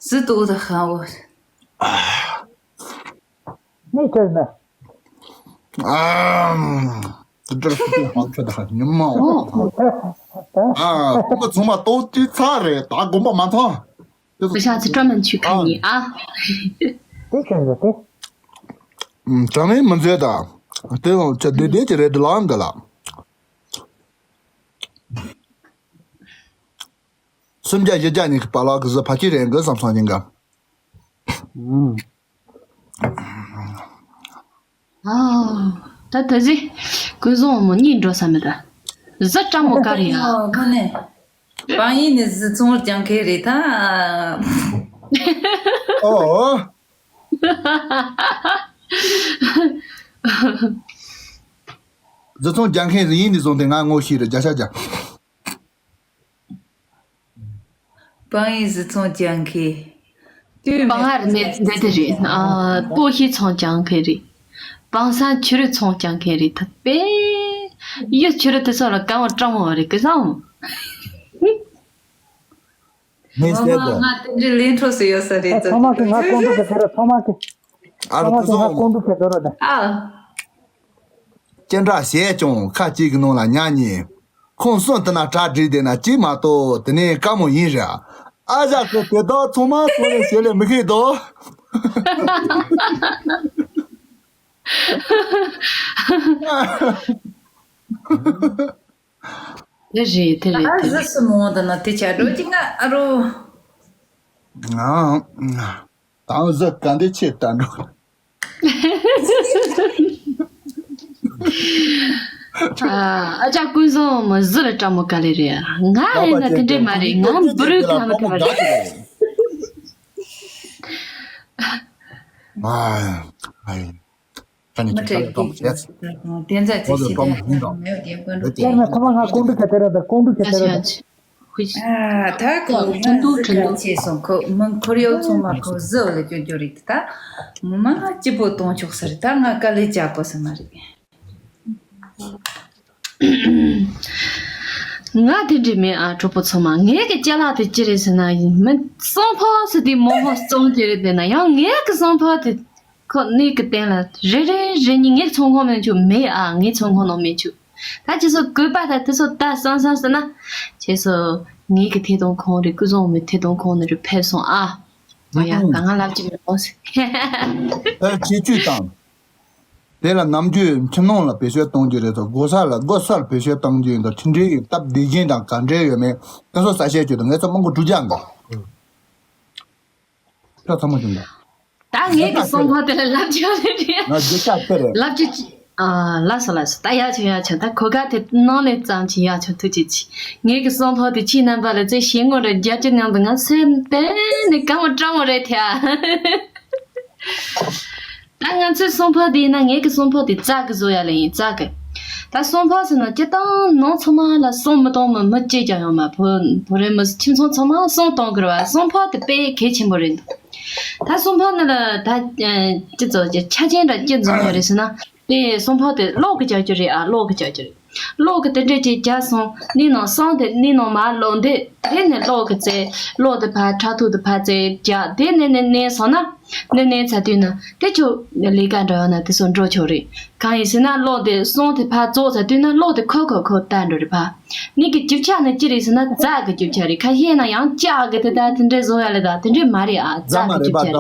ཟི་འདུག་ད་ཧ་འོ། ནི་ཁྱོད་ན། ཨམ། དེ་འདྲ་ཁུ་ཁུ་ཧང་ཁྲ་ད་ཉི་མ་འོ། ཨ། ཁོ་ཚང་མ་ལྟོ་དུས་ཚ་རེད་ད་དགོངས་པ་མ་ཐོང་། བུ་ཤ་ཚི་སྤྲོ་མན་ཆུ་ཁ་ཉི་ཨ། དེ་ཁྱོད་ན་དེ། ཨམ། གྲངས་མེད་མི་མཛད་ད། དེ་ཡང་ཆ་དེ་དེ་ཅི་རེད་དེ་ལའང་ག་ལ། སུམ་བརྒྱ་བཞི་བརྒྱ་གཉིས་ཀྱི་བར་ལ་གི་གཟི་ཕ་ཁྱི་རེད་འགི་བསམ་སོང་ཉིན་ག་ཨ། ད་ད་གཟི་ཀུན་བཟང་མོ་གཉིད་འགྲོ་ས་མེད་ད། གཟི་སྤྲང་མོ་ག་རེ་ཡ། ཨོ་ཁོ་ནས། པང་ཡིན་ནས་གཟི་ཚོང་རྒྱག་མཁན་རེད་ད། ཨོ། གཟི་ཚོང་རྒྱག་མཁན་ཡིན་ནས་བཟུང་སྟེ་ང་ངོ་ཤེས་རེད་བརྒྱ་ཆ་བརྒྱ། པང་ཡིན་གཟི་ཚོང་རྒྱག་མཁན། དུས་པང་ངར་མེད་འདི་དེ་རེད། ཨ། སྤོ་ཤི་ཚོང་རྒྱག་མཁན་རེད། པང་སང་ཆུ་རུ་ཚོང་རྒྱག་མཁན་རེད་ད་པེ། ཡུ་ཆུ་རུ་དེ་ཚོ་ལ་གང་བ་སྤྲང་མོ་བ་རེད་གི་སང་། མེད་ཟེར་དོ། ང་དེ་འདྲའི་ལས་འཕྲོ་སུ་ཡོད་ས་རེད། ཚང་མ་གི་ང་ཀོང་ཀྲུག་གི་ཟེར་རོ་ཚང་མ་གི། ཨ་རོ་ཚང་མ་གི་ང་ཀོང་ཀྲུག་གི་ཟེར་རོ་ད། ཨ། སྐྱེ་འདྲ་བྱས་ཀྱང་ཁ་གཅིག་གི་ནང་ལ་ཉག་གཉིས། ཁོང་གསུམ་དེ་ན་གྲ་སྒྲིག་བསྡད་ན་གཅིག་མ་གཏོགས་དེ་ནས་དཀའ་མོ་ཡིན་རེད། ཨ་ཞང་ཁོ་དེ་དག་ཚང་མ་ཚང་ནས་ཞལ་ལས་མི་ཤེས་དོ། དེ་རེད་དེ་རེད་ཨ་དེ་ཟི་རེད། སི་མོ་དེ་ན་དེ་ཆ་འགྲོ་གི་ང་ཨ་རོ། ང་། དང་ཟི་ག་འདི་ཆེ་ལྟ་འགྲོ། ཨ་ཅག་ཀུན་བཟང་མ་ཟི་ལ་སྤྲང་མོ་ག་ལེ་རེད། ང་ཡིན་ན་དེ་འདྲས་མ་རེད། ང་འབུ་རུ་ཁ་མ་ཁ་མ་རེད། ཨ། ད་ནི་མི་ཁྲེལ་གི་ཅིག་ཁ་ལ་གཏོང་བྱས། བསྟན་འཛིན་ཁོ་ཚོ་གཏོང་མི་ཤེས་འདུག་མེད་དེ་ཀུན་རེད་དེ། ལགས་སོ། ཁོ་མ་ང་ཀོང་ཏུ་ཁ་ཏེ་ར་ད་ཀོང་ཏུ་ཁ་ཏེ་ར་ད། ཨ་ད་ཁོ་ང་ཟི་ག་ཆེ་སོང་། ཁོ་མི་ཁོར་ཡུག་ཚང་མ་ཁོ་ཟི་བ་ལ་སྐྱོན་སྐྱོན་རེད། ད་ངོ་མ་ང་སྐྱིད་པོ་གཏོང་ཆོག་ས་རེད། ད་ང་དཀའ་ལས་རྒྱག་དགོས་ས་མ་རེད། ང་དེ་འདྲས་མེད་ཨ། གྲོགས་པོ་ཚང་མ། ངའི་གི་ཅ་ལག་དེ་ཅི་རེད་ཟེར་ན་ཡིན་མི་སང་ཕོ་ཟེར་དེ་མོ་ཧོ་སང་ཅི་རེད་དེ་ན་ཡང་ངའི་གི་སང་ཕོ་དེ། ཁོ་གནས་ཀྱི་སྟེང་ལ་རེ་རེ་རེ་གཉིས་ངའི་ཚོང་ཁང་མན་ཆུ་མེད་ཨ། ངའི་ཚོང་ཁང་ནང་མན་ཆུ། ད་ཁྱེད་ཚོ་གོས་པ་ད་དེ་ཚོ་ད་སང་སང་ཟེར་ན། ཁྱེད་ཚོ་ངའི་གི་ཐད་གཏོང་ཁང་རེད། ཀུན་བཟང་མའི་ཐད་གཏོང་ཁང་ནས་རེ་ཕེབས་སོང་ཨ། ཨོ་ཡ་ད་ང་ལབ་ཀྱི་མེད་ཨོ་ཟེར། ཨ་ཁྱེད་ཆུ་དང་། དེ་ལ་ནམ་རྒྱུན་ཁྱིམ་ནང་ལ་བེད་སྤྱོད་གཏོང་རྒྱུ་རེད་དོ། སྒོ་ས་ལ་སྒོ་སར་བེད་སྤྱོད་གཏོང་རྒྱུ་ཡིན་དོ། ཁྱིམ་འདྲའི་སྟབས་བདེ་ཞིང་དང་ག་འདྲའི་ཡོད་མེད་དེ་ཚོ་གསལ་བཤད་བྱོས་དང་། ངས་ཚོ་མང་པོ་འགྲུལ་རྒྱག་འགའ། ཁྱོད་ཚང་མ་བྱུང་ད། ད་ངས་ཀྱི་སང་ཕོ་དེ་ལ་ལབ་ཆོག་ལེ་རེད། ང་རྒྱུ་ཆ་ཁྱོད་རེད། ལབ་ཀྱི་ཅི། ཨ་ལ་སོ་ལ་སོ། ད་ཡག་ཆོག་ཡག་ཆོག། ད་གོ་སྐབས་དེ་ནང་ལས་ཙམ་ཅིག་ཡག་ཆོག་ཐུགས་རྗེ་ཆེ། ངས་ཀྱི་སང་ཕོ་དེ་ཁྱེད་རྣམ་པ་ལ་ཚེ་ཞེ་ངོ་རེ་རྒྱ་ཅི་ནང་དུ་ང་སེམས་གཏན་ནས་དཀའ་མོ་སྤྲང་མོ་རེད་དེ་ཨ། ད་ང་ཚོའི་སང་ཕོ་དེ་ཡིན་ན་ངས་ཀྱི་སང་ཕོ་དེ་རྩ་གི་བཟོ་ཡ་ལ་ཡིན་རྩ་གི། ད་སང་ཕོ་ཟེར་ན་སྤྱིར་བཏང་ནང་ཚང་མ་ལ་སང་མི་གཏོང་མི་མི་གཅིག་ཀྱང་ཡོད་མ། བུ་བུ་རེ་མི་ཁྱིམ་ཚང་ཚང་མ་སང་གཏོང་གི་རེད་བ། སང་ཕོ་དེ་དཔེ་གལ་ཆེན་པོ་རེད་འདུག་ད་སང་ཕོ་ནི་ལ་ད་ཅི་ཚོ་ཅི་ཆ་ཅན་འདྲ་ཅི་འཛོམས་ཡོད་རེད་ཟེར་ན། དེ་སང་ཕོ་དེ་གློག་གི་ཅག་ཅི་རེད་ཨ། གློག་གི་ཅག་ཅི་རེད། གློག་གི་དེ་འདྲས་ཅིག་རྒྱག་སོང་། ནི་ནང་སང་དེ་ནི་ནང་མ་གློག་འདི་དེ་ནི་གློག་གི་རྩེ། གློག་དེ་ཕར་ཁྲག་ཐུག་དེ་ཕར་རྩེ་རྒྱག་དེ་ནི་ནི་ནི་སོང་ན། ནི་ནི་ཚ་དུས་ན་དེ་ཆོ་ལས་ཀ་འདྲ་ཡོད་ན་དེ་སོང་འགྲོ་ཆོག་རེད། གང་ཡིན་ཟེར་ན་གློག་དེ་སང་དེ་ཕར་རྩོག་ཚ་དུས་ན་གློག་དེ་ཁོ་ཁོ་ཁོ་ལྟ་འགྲོ་རེད་ཕ། ནི་གི་རྒྱུ་ཆ་ནི་ཅི་རེད་ཟེར་ན་རྩ་གི་རྒྱུ་ཆ་རེད། ཁ་ཤས་ན་ཡང་ལྕགས་གི་དེ་ད་དེ་འདྲས་བཟོ་ཡ་ལེ། ད་དེ་འདྲས་མ་རེད་ཨ། རྩ་གི་རྒྱུ་ཆ་རེད།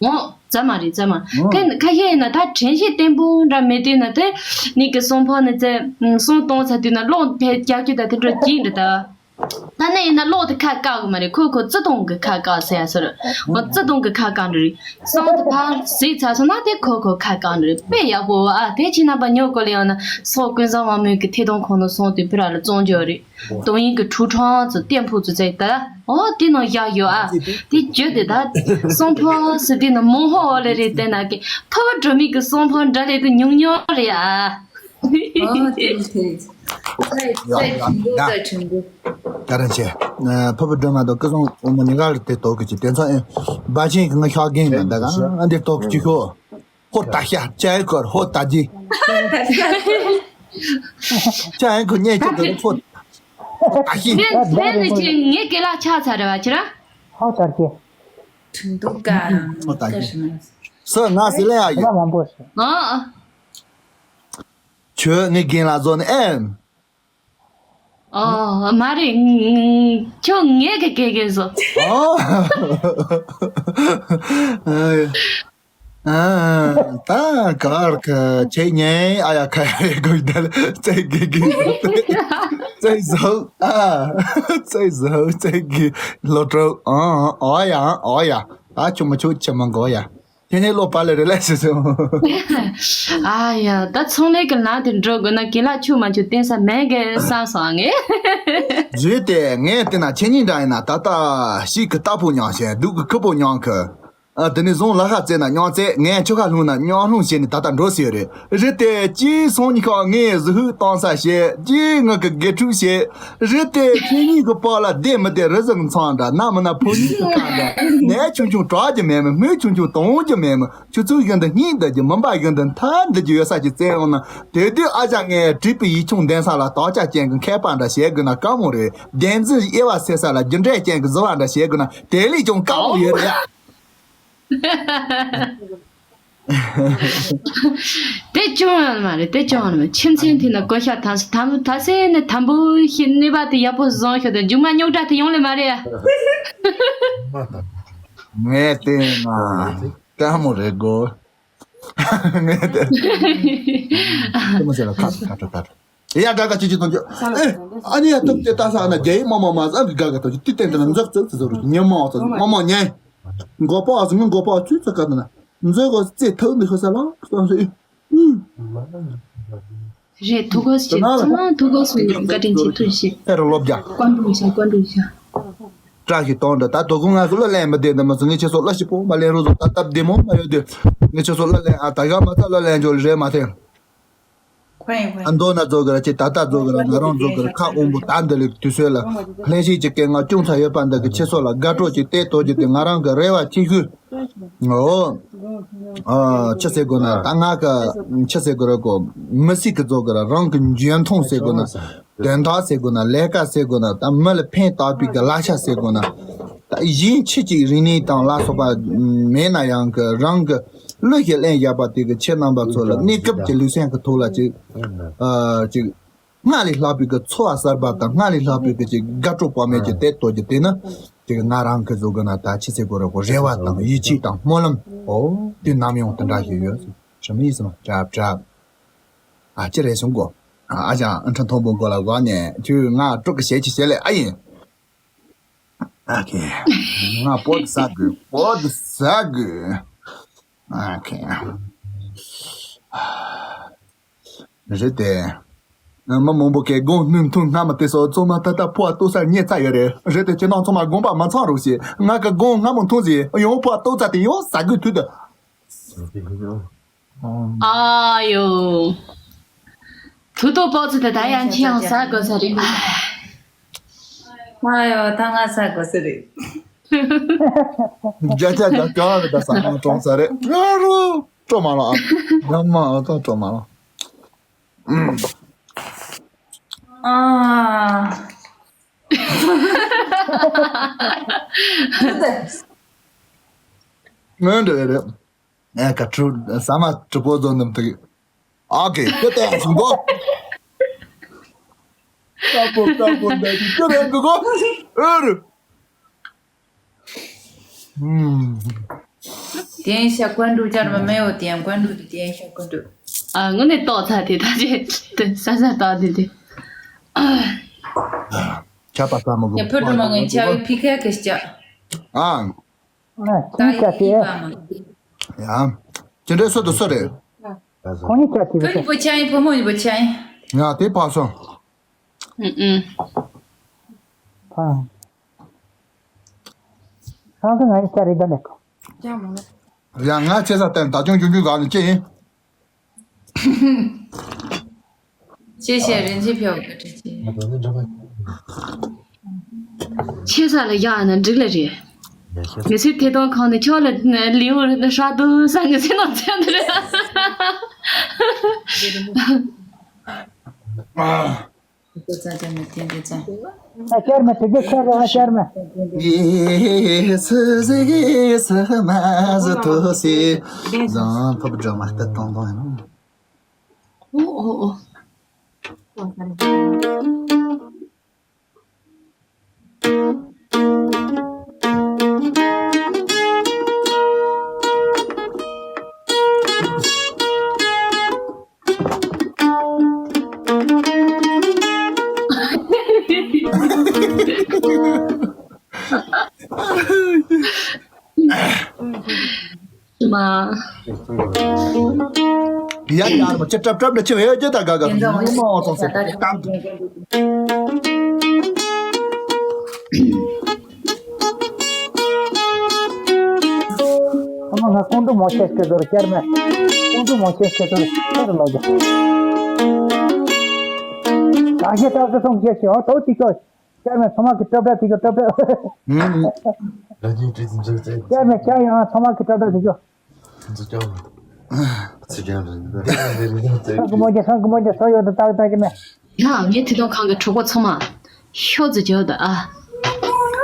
འོ། རྩ་མ་རེད་རྩ་མ། ཁ་ཁ་ཤས་ཡིན་ན་ད་དྲན་ཤེས་བརྟན་པོ་འདྲ་མེད་དུས་ན་དེ་ནི་གི་སང་ཕོ་ནི་ཚེ་སང་གཏོང་ཚ་དུས་ན་གློག་ཕལ་རྒྱག་རྒྱུ་ད་དེ་འདྲ་གྱིས་འདྲ་ད། ད་ནི་ཡིན་ན་གློག་དེ་ཁ་བཀག་གི་མ་རེད། ཁོ་ཁོ་བརྩེ་དུང་གི་ཁ་བཀག་ཟེར་ཡ་སོ་རེད། ཁོ་བརྩེ་དུང་གི་ཁ་བཀག་འདྲ་རེད། སང་དེ་ཕར་གཟིགས་ཚར་སོང་ན་དེ་ཁོ་ཁོ་ཁ་བཀག་འདྲ་རེད། དཔེ་ཡག་པོ་ཨ། དེ་ཕྱི་ནང་པ་ཉོ་དགོས་ལེ་ཡང་ན་སོག་ཀུན་བཟང་མ་མོས་ཀྱི་ཐད་གཏོང་ཁང་དུ་སོང་དུས་བུ་ར་ལ་བཙོང་རྒྱུ་རེད། དོ་ཡིན་གྱི་ཁྲུ་ཁྲང་ཙི་ཏེན་ཕུ་ཙི་ཙེ་ད། ཨོ་དེ་ནང་བཞག་ཡོད་ཨ། དེ་བརྗོད་དེ་ད། སང་ཕོ་ཟེར་དེ་ནང་མོ་ཧོ་ཨོ་ལེ་རེད། དེ་ན་གི་ཕ་བུ་སྒྲོལ་མའི་གི་སང་ཕོ་འདྲ་ལེ་དེ་ཉུང་ཉུང་རེད་ཨ། ཨོ་དེ་རེད་དེ་རེད། ཚེ་ཚེ་ཆུང་དུ་ཚེ་ཆུང་དུ། ཀ་རན་ཆེ། ཕ་བུ་སྒྲོལ་མ་དང་སྐུ་སྲུང་འོ་མ་ཉི་ག་ལ་དེ་དོག་གི་ཅི་དེ་ཚོ་ཨེ། བ་ཆེན་གི་ང་ཤག་གིན་མ་ད་ག་ཨ་འདིར་དོག་གི་ཅི་ཤོ། ཧོ་ད་ཤ་ཅན་ཁོར་ཧོ་ད་ཇི། ཅན་ཁོ་ཉེ་ཅི་དོ་ཧོ་ད་ཤི། ངས་ངས་ནས་ཅི་ངས་སྐེ་ལག་ཆག་ཚར་རེད་བ་ཁྱེད་རང་། ཧོ་ད་ཤི། ཁྲིན་ཏུ་ཀ་ཧོ་ད་ཤི། སོ་ང་ཟི་ལེ་ཡ་ཡོད། མང་པོ་ཞིག་ཨ། ཁྱོད་ངའི་རྒན་ལགས་བཟོ་ནི་ཨེམ། ཨོ་མ་རེད། ཁྱོད་ངས་གི་གེ་གེ་བཟོ། ཨོ། ཨ་ད་གར་ག་ཆེ་ཉེ་ཨ་ཡ་ཁ་ཡ་གོ་ད་ལ་ཙེ་གི་གི་ཙེ་ཟོ་ཨ་ཙེ་ཟོ་ཙེ་གི་ལོ་ཏྲོ་ཨ་ཨ་ཡ་ཨ་ཡ་ཨ་ཆུ་མ་ཆུ་ཆེ་མ་གོ་ཡ་ཁྱེད་ནས་ལོ་པ་ལེ་རེ་ལེ་སི་སི། ཨ་ཡ་ད་ཚོང་ལས་ཀྱི་ལམ་དེ་འགྲོ་དགོས་ན་གི་ལ་ཆུ་མ་ཆུ་བསྟན་ས་མེད་གི་བསམ་སོང་ངས། རེད་དེ་ངས་བལྟས་ན་ཁྱེད་གཉིས་འདྲ་ཡིན་ན་ད་ལྟ་ཤིག་གི་རྟ་ཕོ་མྱོང་ཞེས་སྡུག་གི་ཁུ་ཕོ་མྱོང་གི། ཨ་དེ་ནས་བཟུང་ལ་ཁ་བཙལ་ན་མྱོང་བཙལ། ངས་ཆུ་ཁ་ལྷུང་ན་མྱོང་ལྷུང་བྱས་ནས་ད་ལྟ་འགྲོ་ཟེར་རེད། རེད་དེ་གཅིག་སང་ཉིན་ཁ་ངས་གཟི་ཧུད་གཏོང་ས་བྱས། གཅིག་ངག་གི་དགེ་ཕྲུག་བྱས། རེད་དེ་ཁྱེད་གཉིས་ཀྱི་བར་ལ་སྡེ་མི་སྡེ་རི་གཟིག་མཚམས་འདྲ་ན་མི་ན་ཕོ་གཉིས་ཀྱི་ཁ་འདྲ་ནས་ཆུང་ཆུང་གྲགས་རྒྱུ་མེད་མོད། སྨུག་ཆུང་ཆུང་གཏོང་རྒྱུ་མེད་མོད། ཆུ་ཚོད་བཞིན་དུ་སྙིང་འདོད་རྒྱུ། མུན་པ་བཞིན་དུ་མཐའ་འདི་རྒྱུ་ཡོད་ས་ཅིག་བཙལ་འོང་ན། དེ་དུས་ཨ་ཅག་ངས་བྲིས་པའི་ཡིག་ཆུང་འདོན་ས་ལ་དག་ཆ་ཅན་གྱི་མཁས་པ་འདྲ་བྱེད་དགོས་ན་དཀའ་མོ་རེད། བདེན་རྫུན་དབྱེ་བ་ཕྱེ་ས་ལ་རྒྱུ་འབྲས་ཅན་གྱི་བཟོ་བ་འདྲ་བྱེད་དགོས་ན་དེ་ལས་ཀྱང་དཀའ་མོ་ཡོད་རེད་ཡ། དེ་ཅུང་ཡང་མ་རེད། དེ་ཅུང་ཡང་མ་རེད། ཁྱིམ་མཚེས་དེ་ན་གོ་ཤ་དམ་དམ་དམ་སེ་ནས་དམ་པོ་ཞིག་ནུས་པ་དེ་ཡག་པོ་བཟང་ཤོག་དང་། མཇུག་མ་རྙོག་དྲ་དེ་ཡོང་ལེ་མ་རེད་ཡ། ངས་བལྟས་ན་ལྟད་མོ་རེད་གོ། ངས་བལྟས་ལྟད་མོ་བྱས་ལ་ཁ་ཁ་ཁ་ཁ། ཡ་དགའ་དགའ་ཅི་ཅི་གཏོང་རྒྱུ། ཨེ་ཨ་ནི་ཡ་ཐུབ་ཅེ་ལྟ་ས་ན་རྒྱ་ཡིག་མ་མ་མ་ཟ་གི་དགའ་དགའ་གཏོང་རྒྱུ། དེ་བསྟན་དེ་ན་འཛག་འཛག་ཙི་ཟོ་རུ་ཉེ་མ་བ་ཚ་མ་མ་ཉེ། མགོ་པ་ཨ་ཟི་མི་མགོ་པ་ཨ་ཚུལ་ཚ་ག་ན་འཛག་གོ་ཙེ་ཐུག་འདི་ཤོ་ས་ལ་གཏོང་ཟེ། རེད། ཐུག་གོ་ཞེས་ཚང་མ་ཐུག་གོ་སུ་བཀའ་དྲིན་ཆེ་ཐུག་ཞེས། ཨེ་རོ་ལོ་བརྒྱ། བཀའ་འགྲོ་ཤ་བཀའ་འགྲོ་ཤ། བཀྲ་ཤིས་གཏོང་འདྲ། ད་དོ་དགོང་ང་ཚོ་གླུ་ལེན་མི་བདེ་འདི་མ་ཚོ་ངས་ཁྱེད་ཚོ་གླུ་ཞིག་ཕོག་མ་ལེན་རོགས་ཚོ། ད་སྟབས་བདེ་མོ་མ་ཡོད་དུས་ངས་ཁྱེད་ཚོ་གླུ་ལེན། ཨ་ད་ག་མ་ཚ་གླུ་ལེན་འཇོག་ལེ་རེད་མ་ཐེ། ཁོ་ཡིན་ཁོ་ཡིན། ཨ་མདོ་ན་རྫོགས་གི་ར་ཅིག་ད་ལྟ་རྫོགས་གི་ར་ང་རང་རྫོགས་གི་ར། ཁ་དབང་པོ་ད་འདི་ལེགས་དུས་ཚོད་ལ་ལྷན་ཞིག་གི་སྐད་ངག་ཅུང་ཚ་ཡོད་པ་འདི་གི་ཁྱེད་ཚོ་ལ་དགའ་སྤྲོ་ཅིག་སྟེར་དོ་རྒྱུ་དེ་ང་རང་གི་རེ་བ་ཆེ་ཤོས། ཨོ། ཨ་ཆི་ཟེར་དགོས་ན་ད་ང་གི་ཆི་ཟེར་དགོས་ར་གོ། མི་སྲིད་གི་རྫོགས་གི་ར་རང་གི་འཇོན་ཐང་ཟེར་དགོས་ན། དོན་དག་ཟེར་དགོས་ན། ལས་ཀ་ཟེར་དགོས་ན། ད་མི་ལ་ཕན་བཏགས་པའི་གི་ལག་ཆ་ཟེར་དགོས་ན། ད་གཞན་ཕྱི་གཅིག་རིག་གནས་དང་ལ་སོགས་པ་མེད་ན་ཡང་གི་རང་གི་གླུ་ཞིག་ལེན་བཞག་པ་དེ་གི་ཁྱེད་རྣམ་པ་ཚོ་ལ་གནས་སྐབས་ཀྱི་ལུས་སེམས་ཀྱི་ཐོག་ལ་ཅིག་ཨ་ཅིག་སྔར་ལས་ལྷག་པའི་གི་ཚོར་བ་གསར་པ་དང་སྔར་ལས་ལྷག་པའི་གི་ཅིག་དགའ་སྤྲོ་དཔག་མེད་ཅིག་སྟེར་དོ་རྒྱུ་དེ་ནི་ཅིག་ང་རང་གི་བཟོ་དགོས་ན་ད་ཅི་ཟེར་དགོས་རེད་གོ། རེ་བ་དང་ཡིད་ཆེས་དང་སྨོན་ལམ། ཨོ་དེ་ནམ་ཡང་དེ་འདྲ་ཞིག་ཡོད་ཟེར་ཞུ་མི་ཡིན་སམ། གྲབ་གྲབ། ཨ་ཅི་རེད་གསུང་གོ། ཨ་ཅག་ཨ་ཁྲ་མཐོན་པོ་མགོ་ལ་གོ་ནས་ཁྱོད་ང་དཀྲུག་གི་བྱེད་ཀྱི་བྱེད་ལེ་ཨ་ཡིན། ཨ་ཁེ། ང་པོ་ཟ་དགོས། པོ་ཟ་དགོས། ཨ་ཁེ། རེད་དེ། མི་མང་པོ་གིས་དགོང་སྣུམ་འཐུང་སྔ་མོ་དེ་སོགས་ཚང་མ་ད་ལྟ་ཕོ་བ་ལྟོགས་སར་ཉལ་ཚར་ཡོད་རེད། རེད་དེ་ཁྱེད་རྣམ་ཚང་མ་དགོངས་པ་མ་ཚོམ་རོགས་ཞེས། ང་གི་དགོང་སྔ་མོ་འཐུང་ཟིན་ཡང་ཕོ་བ་ལྟོགས་ཚར་དེ་ཡང་ཟ་དགོས་དུས་དུ། ཨ་ཡོ། དུ་ཏོ་པོ་ཙི་དེ་ད་ཡང་ཁྱེད་ཡང་ཟ་དགོས་ས་རེད། ཨ་ཡོ་ད་ང་ཟ་དགོས་ས་རེད། རྒྱ་ཆ་རྒྱ་ག་རེ་ད་ཟ་མ་གཏོང་ས་རེད། ང་རོ་སྤྲོ་མ་ལ་ཨ། ང་མ་ཨ་ཏོ་སྤྲོ་མ་ལ། ཨ། ང་འདྲ་རེད། ཨེ་ཀ་ཁྲུ་ཟ་མ་གྲུ་པོ་ཟོ་འདམ་དུ། ཨ་ཀེ་ཀེ་ཏེ་སུ་གོ། ཀ་པོ་ཀ་པོ་འདྲ་ཅིག་ཀེ་རེ་གུ་གོ། ཨེ་རུ། ཨུམ། དེན་ཤ་ཀོན་ཀྲུ་ཅར་མ་མེའོ་དེན་ཀོན་ཀྲུ་དེ་དེན་ཤ་ཀོན་ཀྲུ། ཨ་དངོས་གནས་ཏོག་ཚ་དེ་ད་ཅེ་ས་ས་ཏོག་དེ་དེ། ཆ་པ་ས་མ་གོ། ཡ་ཕུ་ཀྲུ་མ་ངན་ཆ་བི་ཕི་ཁ་ཁེ་ཤ། ཨ། ཨ་ད་ཅི་ཡི་ཀ་ཏེ། པ་མ། ཡ། ཅི་འདྲའི་སུ་དུ་སུ་རེད། ཁོང་ཉིད་ཀྱ་ཅི་ཕུ་ཡི་བུ་ཆ་ཡིན་ཕུ་མོ་ཡི་བུ་ཆ་ཡིན། ཡ་དེ་ཕ་སོང་། ཨུ་ཨུ། ཕ། ཁང་དུ་ང་ཡི་ཀྱ་རེད་ད་ལེ་ཀོ། ཡ་ང་ཆེ་ས་བསྟན་ད་ཅུང་ཆུང་ཆུང་ག་ནས་ཅི་ཡིན། ཤེས་བྱའི་རིན་ཆེན་ཕེབས་པ་བཀའ་དྲིན་ཆེ། ཆེ་ས་ལ་ཡག་ན་འགྲིག་ལ་རེད། ངེད་ཚོའི་ཐད་གཏོང་ཁང་ནས་ཁྱོད་ལ་ལིའུ་ཧྲ་དུ་ས་ངེད་ཚོའི་ནང་ཚན་འདི་རེད། ཨ། ཨ་ཤར་མ་དེ་ག་ཤར་ར་ཤར་མ། ཡེ་སི་ཟི་སི་མ་ཟི་ཐོ་སི། ཟང་ཕབ་སྒྲ་མ་ལྟ་དང་དང་ཡིན་ནོ། ཨོ་ཨོ་ཨོ། མ། ཡ་ཡ་མ་ཅི་ཀྲབ་ཀྲབ་ལ་ཅི་ཡོད་ཅི་ད་ག་ག་མོ་མོ་སོང་ཟེར་ཏམ། ཁོ་མོ་ང་ཀོང་ཀྲུ་མོ་ཆེ་སྐད་ཟོར་བསྐྱར་མེད། ཀོང་ཀྲུ་མོ་ཆེ་སྐད་ཟོར་བསྐྱར་ལོག་རྒྱུ། གང་ཤེས་ཏག་ཏག་སོང་ཤེས་ཤེས་ཨོ་ཏོ་ཅིག་ཤོ། བསྐྱར་མེད་ཚང་མ་གི་ཀྲབ་ཀྲབ་དེ་གི་ཀྲབ་ཀྲབ། ཨུམ། བསྐྱར་མེད་བསྐྱར་ཡང་ཚང་མ་གི་ཀྲབ་ཀྲབ་དེ་གི། ཚིག་ཀྱང་རེད། ཚིག་ཀྱང་རེད། སང་གི་མོ་རྒྱ་སང་གི་མོ་རྒྱ་སང་ཡོད་དུ་ཏག་ཏག་གི་མེད། ཡ་ངའི་ཐིག་ཐོང་ཁང་གི་གྲོགས་པོ་ཚང་མ་ཤོག་ཙི་བྱོས་དང་ཨ།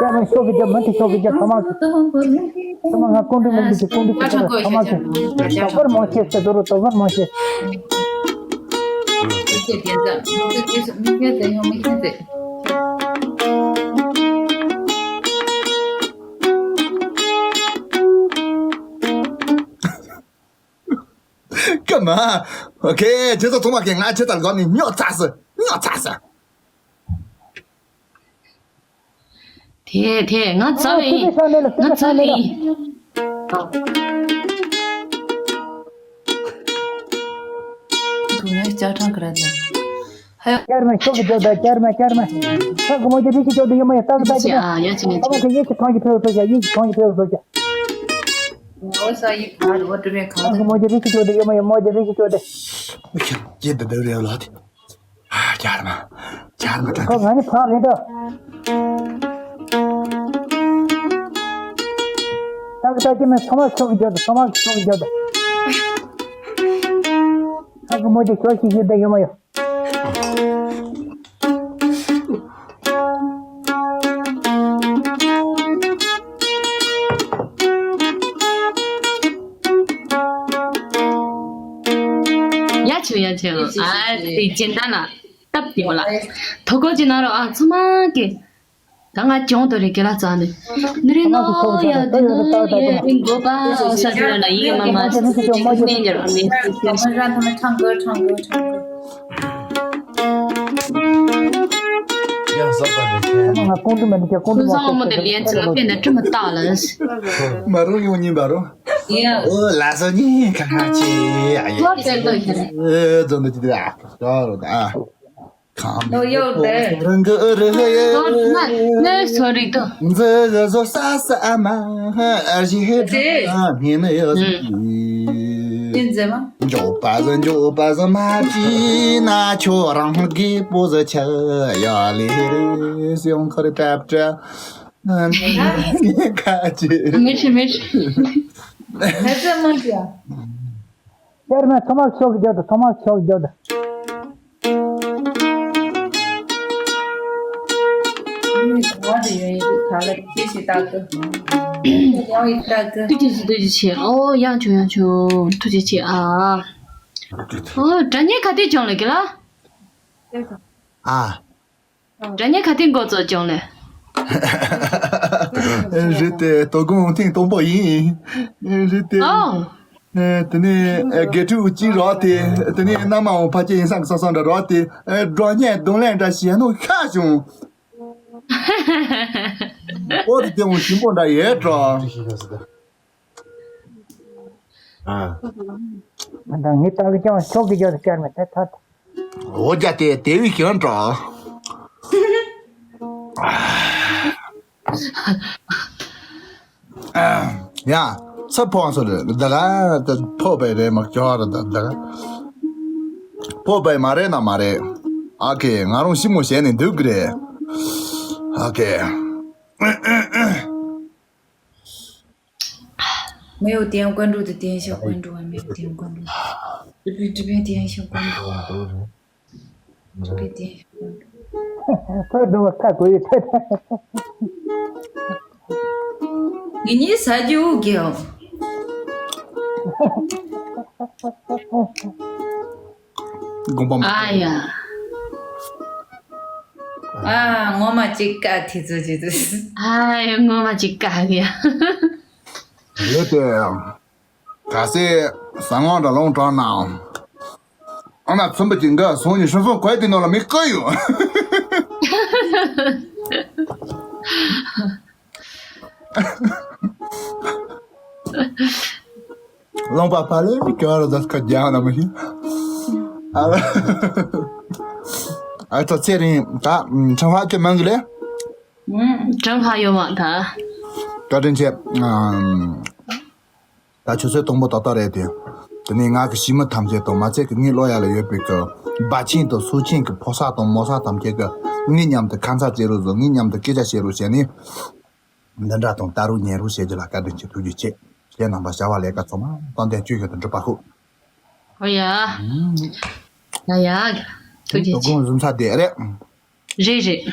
ཡ་རང་ཤོག་གི་རྒྱབ་མ་དེ་ཤོག་གི་རྒྱབ་ཐ་མག་གི། ཐ་མག་ང་ཀུན་འདུས་མི་འདུག་གི་ཀུན་འདུས་ཀྱི་ཐ་མག་གི། དོག་པར་མང་ཤེས་ཟེར་དོ་རུ་དོག་པར་མང་ཤེས། ཀི་མ། ཨོ་ཁེ། ཁྱེད་ཚོ་ཚང་མ་གིས་ང་ཁྱེད་ཚོ་ལ་དགའ་ནས་སྨྱོ་ཚ་སི་སྨྱོ་ཚ་སི། དེ་དེ་ང་ཚ་བའི་ང་ཚ་བའི། དུ་ཡང་ཅ་ཁྲང་ག་ར་ཛ། ཧ་ཡ། ཀརྨ་ཤོག་གི་ཇོ་ད་ཀརྨ་ཀརྨ། ཧ་གི་མོ་ཇི་རིག་གི་ཇོ་ད་ཡོད་མ་ཡོད་ཏག་ཏག་གི་ད། ཨ་ཡ་ཅི་ནི་ཨ་མ་གི་ཡེ་ཅི་ཁང་གི་ཕེའུ་ཕེའུ་ཡེ་ཅི་ཁང་གི་ཕེའུ་ཕེའུ། ཨོ་ས་ཡི་ཕ་རོ་ཏུ་མེ་ཁང་། ཧ་གི་མོ་ཇི་རིག་གི་ཇོ་ད་ཡོད་མ་ཡོད་མོ་ཇི་རིག་གི་ཇོ་ད། ཁྱེད་ཀྱིས་འདི་འདྲ་རེད་ལ་དེ། ཨ་ཀརྨ། ཀརྨ་ད། ཁོ་ང་ནི་ཕ་རེད་ད། ཏག་ཏག་གི་མེ་ཚོ་མ་ཤོག་གི་ཇོ་ད་ཚོ་མ་ཤོག་གི་ཇོ་ད། ཧ་གི་མོ་ཇི་ཤོག་ཤིག་ཤིག་ད་ཡོད་མ་ཡོད། ཡ་ཆོ་ཡ་ཆོ། ཨ་དེ་སྦྱིན་བདག་ལ་སྟབས་བདེ་བ་ལ། དོ་ཁོ་ཅི་ན་རོ་ཨ་ཚང་མ་གི། ད་ང་གྱོང་དོ་རེ་གེ་ལ་ཙ་ནི། ནི་རི་ནོ་ཡ་དི་ནོ་ཡ་རིང་གོ་པ་ཨོ་ས་ཏུ་ར་ན་ཡི་མ་མ་སི་སི་སི་སི་ནེ་ཉར་ཨ་མེ་སི་སི། ཡང་ས་པ་ནི་ཁྱེད། ང་ཀུང་ཏུ་མ་ནི་ཁྱེད་ཀུང་ཏུ་མ་ཁུ་སང་མོ་དེ་ལེན་ཚུལ་ལ་དཔེ་ན་ཁྲི་མ་བཏགས་ལ། མ་རུང་ཡོང་ཉིན་པ་རུང་། ཡ། ཨོ་ལ་ས་ཉིན་ཁ་ཁ་ཆེ་ཨ་ཡེ། ལོ་དེ་ལོ་ཡ། ཨེ་ཛོ་འདི་དེ་ཨ་ཀ་རོ་ད། ལོ་ཡོད་དེ། ནས་སོ་རིག་ཏོ། འཛི་གི་བཟོ་ས་ས་མ་ཨ་ཞི་ཧེ་ཏེ། ཨ་མི་ནི་ཡོད་ཟི། ཏིན་ཛེ་མ། འཇོག་པ་ཟ་འཇོག་པ་ཟ་མ་བྲིས་ན་ཁྱོད་རང་གི་པོ་ཟ་ཆ་ཡ་ལེ་རེ་སི་ཡོང་ཁ་རེ་པྲ་པྲ། ཁ་ཅི། མི་ཤི་མི་ཤི། ཧེ་ཙེ་མ་ཅི་ཡ། ཀརྨ་ཚོ་མ་ཤོག་གི་རྒྱབ་ཏུ་ཚོ་མ་ཤོག་གི་རྒྱབ་ཏུ། ཡུལ་ག་བ་དུ་ཡོད་ཡིན་ག་ལ་སྐྱེ་ཞིག་བཏགས་ཀི། ཡང་ཡིག་བཏགས་ཀི། ཐུགས་རྗེ་ཆེ་ཐུགས་རྗེ་ཆེ། ཨོ་ཡང་བྱུང་ཡང་བྱུང་ཐུགས་རྗེ་ཆེ་ཨ། ཨོ་དྲ་བརྙན་ག་དུས་བྱུང་ལ་གི་ལ། ཨ། དྲ་བརྙན་ག་དུས་འགོ་བཙུགས་བྱུང་ལ། རེད་དེ་དོ་དགོང་ཐེངས་དང་པོ་ཡིན། རེད་དེ། ཨོ། ཨེ་དེ་ནས་ཨེ་དགེ་ཕྲུག་གཅིག་རོགས་དེ། དེ་ནས་མནའ་མ་འོང་ཕ་སྐྱེ་ཡིན་སང་གི་སང་སང་འདྲ་རོགས་དེ། ཨེ་སྒྲོག་ཉལ་རྡུང་ལེན་འདྲ་བྱས་ནོ་ཤ་བྱུང་། ཨོ་དེ་དེ་འོང་ཞིམ་པོ་འདྲ་ཡོད་འགྲོ། ཨ། ང་ད་ངས་ལྟ་གི་ཀྱང་ཤོག་གི་རྒྱབ་ཏུ་བསྐྱར་མེད་དེ་ཐ་ཐ། འོ་རྒྱ་དེ་དེ་བས་ཀྱང་འགྲོ། ཡ། ས་ཕོ་བ་སོ་རེད་ད་ག་ད་ཕོ་བའི་རེད་མ་ཀྱོ་ར་ད་ད་ག་ཕོ་བའི་མ་རེད་ན་མ་རེད། ཨ་ཁེ་ང་རང་ཞིབ་མོ་བྱས་ནས་འདུག་གི་རེད། ཨ་ཁེ།没有点关注的点一下关注啊，没有点关注。这边这边点一下关注。这边点一下关注。 ཁོས་སྒྲུང་བ་ཁ་གོ་ཡི་ཐད། ངེད་གཉིས་ཟ་རྒྱུ་གི། དགོངས་པ་མ། ཨ་ཡ། ཨ་ངོ་མ་ཅིག་ཀ་དེ་ཚོ་ཅི་ཚོ། ཨ་ཡ་ངོ་མ་ཅིག་ཀ་གི། ཡོད་དེ། ག་སེ་ཟ་ངོ་འདྲ་ལོང་དྲག་ན། ཨ་ན་ཚུན་པ་ཅིག་འགའ་སོང་ནི་ཧྲུན་སོང་གོས་དེ་ནོ་ལ་མི་བཀོད་ཡོད། ལོང་པ་ཕ་ལེ་ག་ར་ཟ་ཁ་རྒྱང་ན་མ་ཤི། ཨ་ལ། ཨ་ཚོ་ཚེ་རིང་ད་ཁྲང་ཧ་ཁྱོད་མང་གི་ལེ། ཁྲང་ཧ་ཡོད་མ་ད། བཀའ་དྲིན་ཆེ། ད་ཆུ་ཚོད་དང་པོ་ཏག་ཏག་རེད་དེ། དེ་ནས་ང་གི་ཞི་མི་ཐམས་ཅད་དང་མ་ཚད་ཀྱི་ངའི་ཀློག་ཡ་ལ་ཡོད་པའི་གི་སྦ་ཆེན་དང་སུ་ཆེན་གྱི་ཕོ་གསར་དང་མོ་གསར་ཐམས་ཅད་ཀྱི་ངའི་མཉམ་དུ་ཁ་མཚར་སྐྱེ་རོགས་བཟོ། ངའི་མཉམ་དུ་སྐད་ཆ་བཤད་རོགས་བྱས་ནས། འདི་འདྲ་དང་ལྟ་རོགས་ཉན་རོགས་བྱེད་རྒྱུ་ལ་བཀའ་དྲིན་ཆེ་ཐུགས་རྗེ་ཆེ། ཁྱེད་རྣམ་པ་བྱ་བ་ལས་ཀ་ཚང་མ་རྟག་བརྟན་བཅོས་བཞིན་དུ་འགྲུབ་པ་ཤོག། ཨོ་ཡ། ཡ་ཡ། ཐུགས་རྗེ་ཆེ། དོ་དགོང་གཟིམ་ས་བསྡད་རེད། རེད་རེད།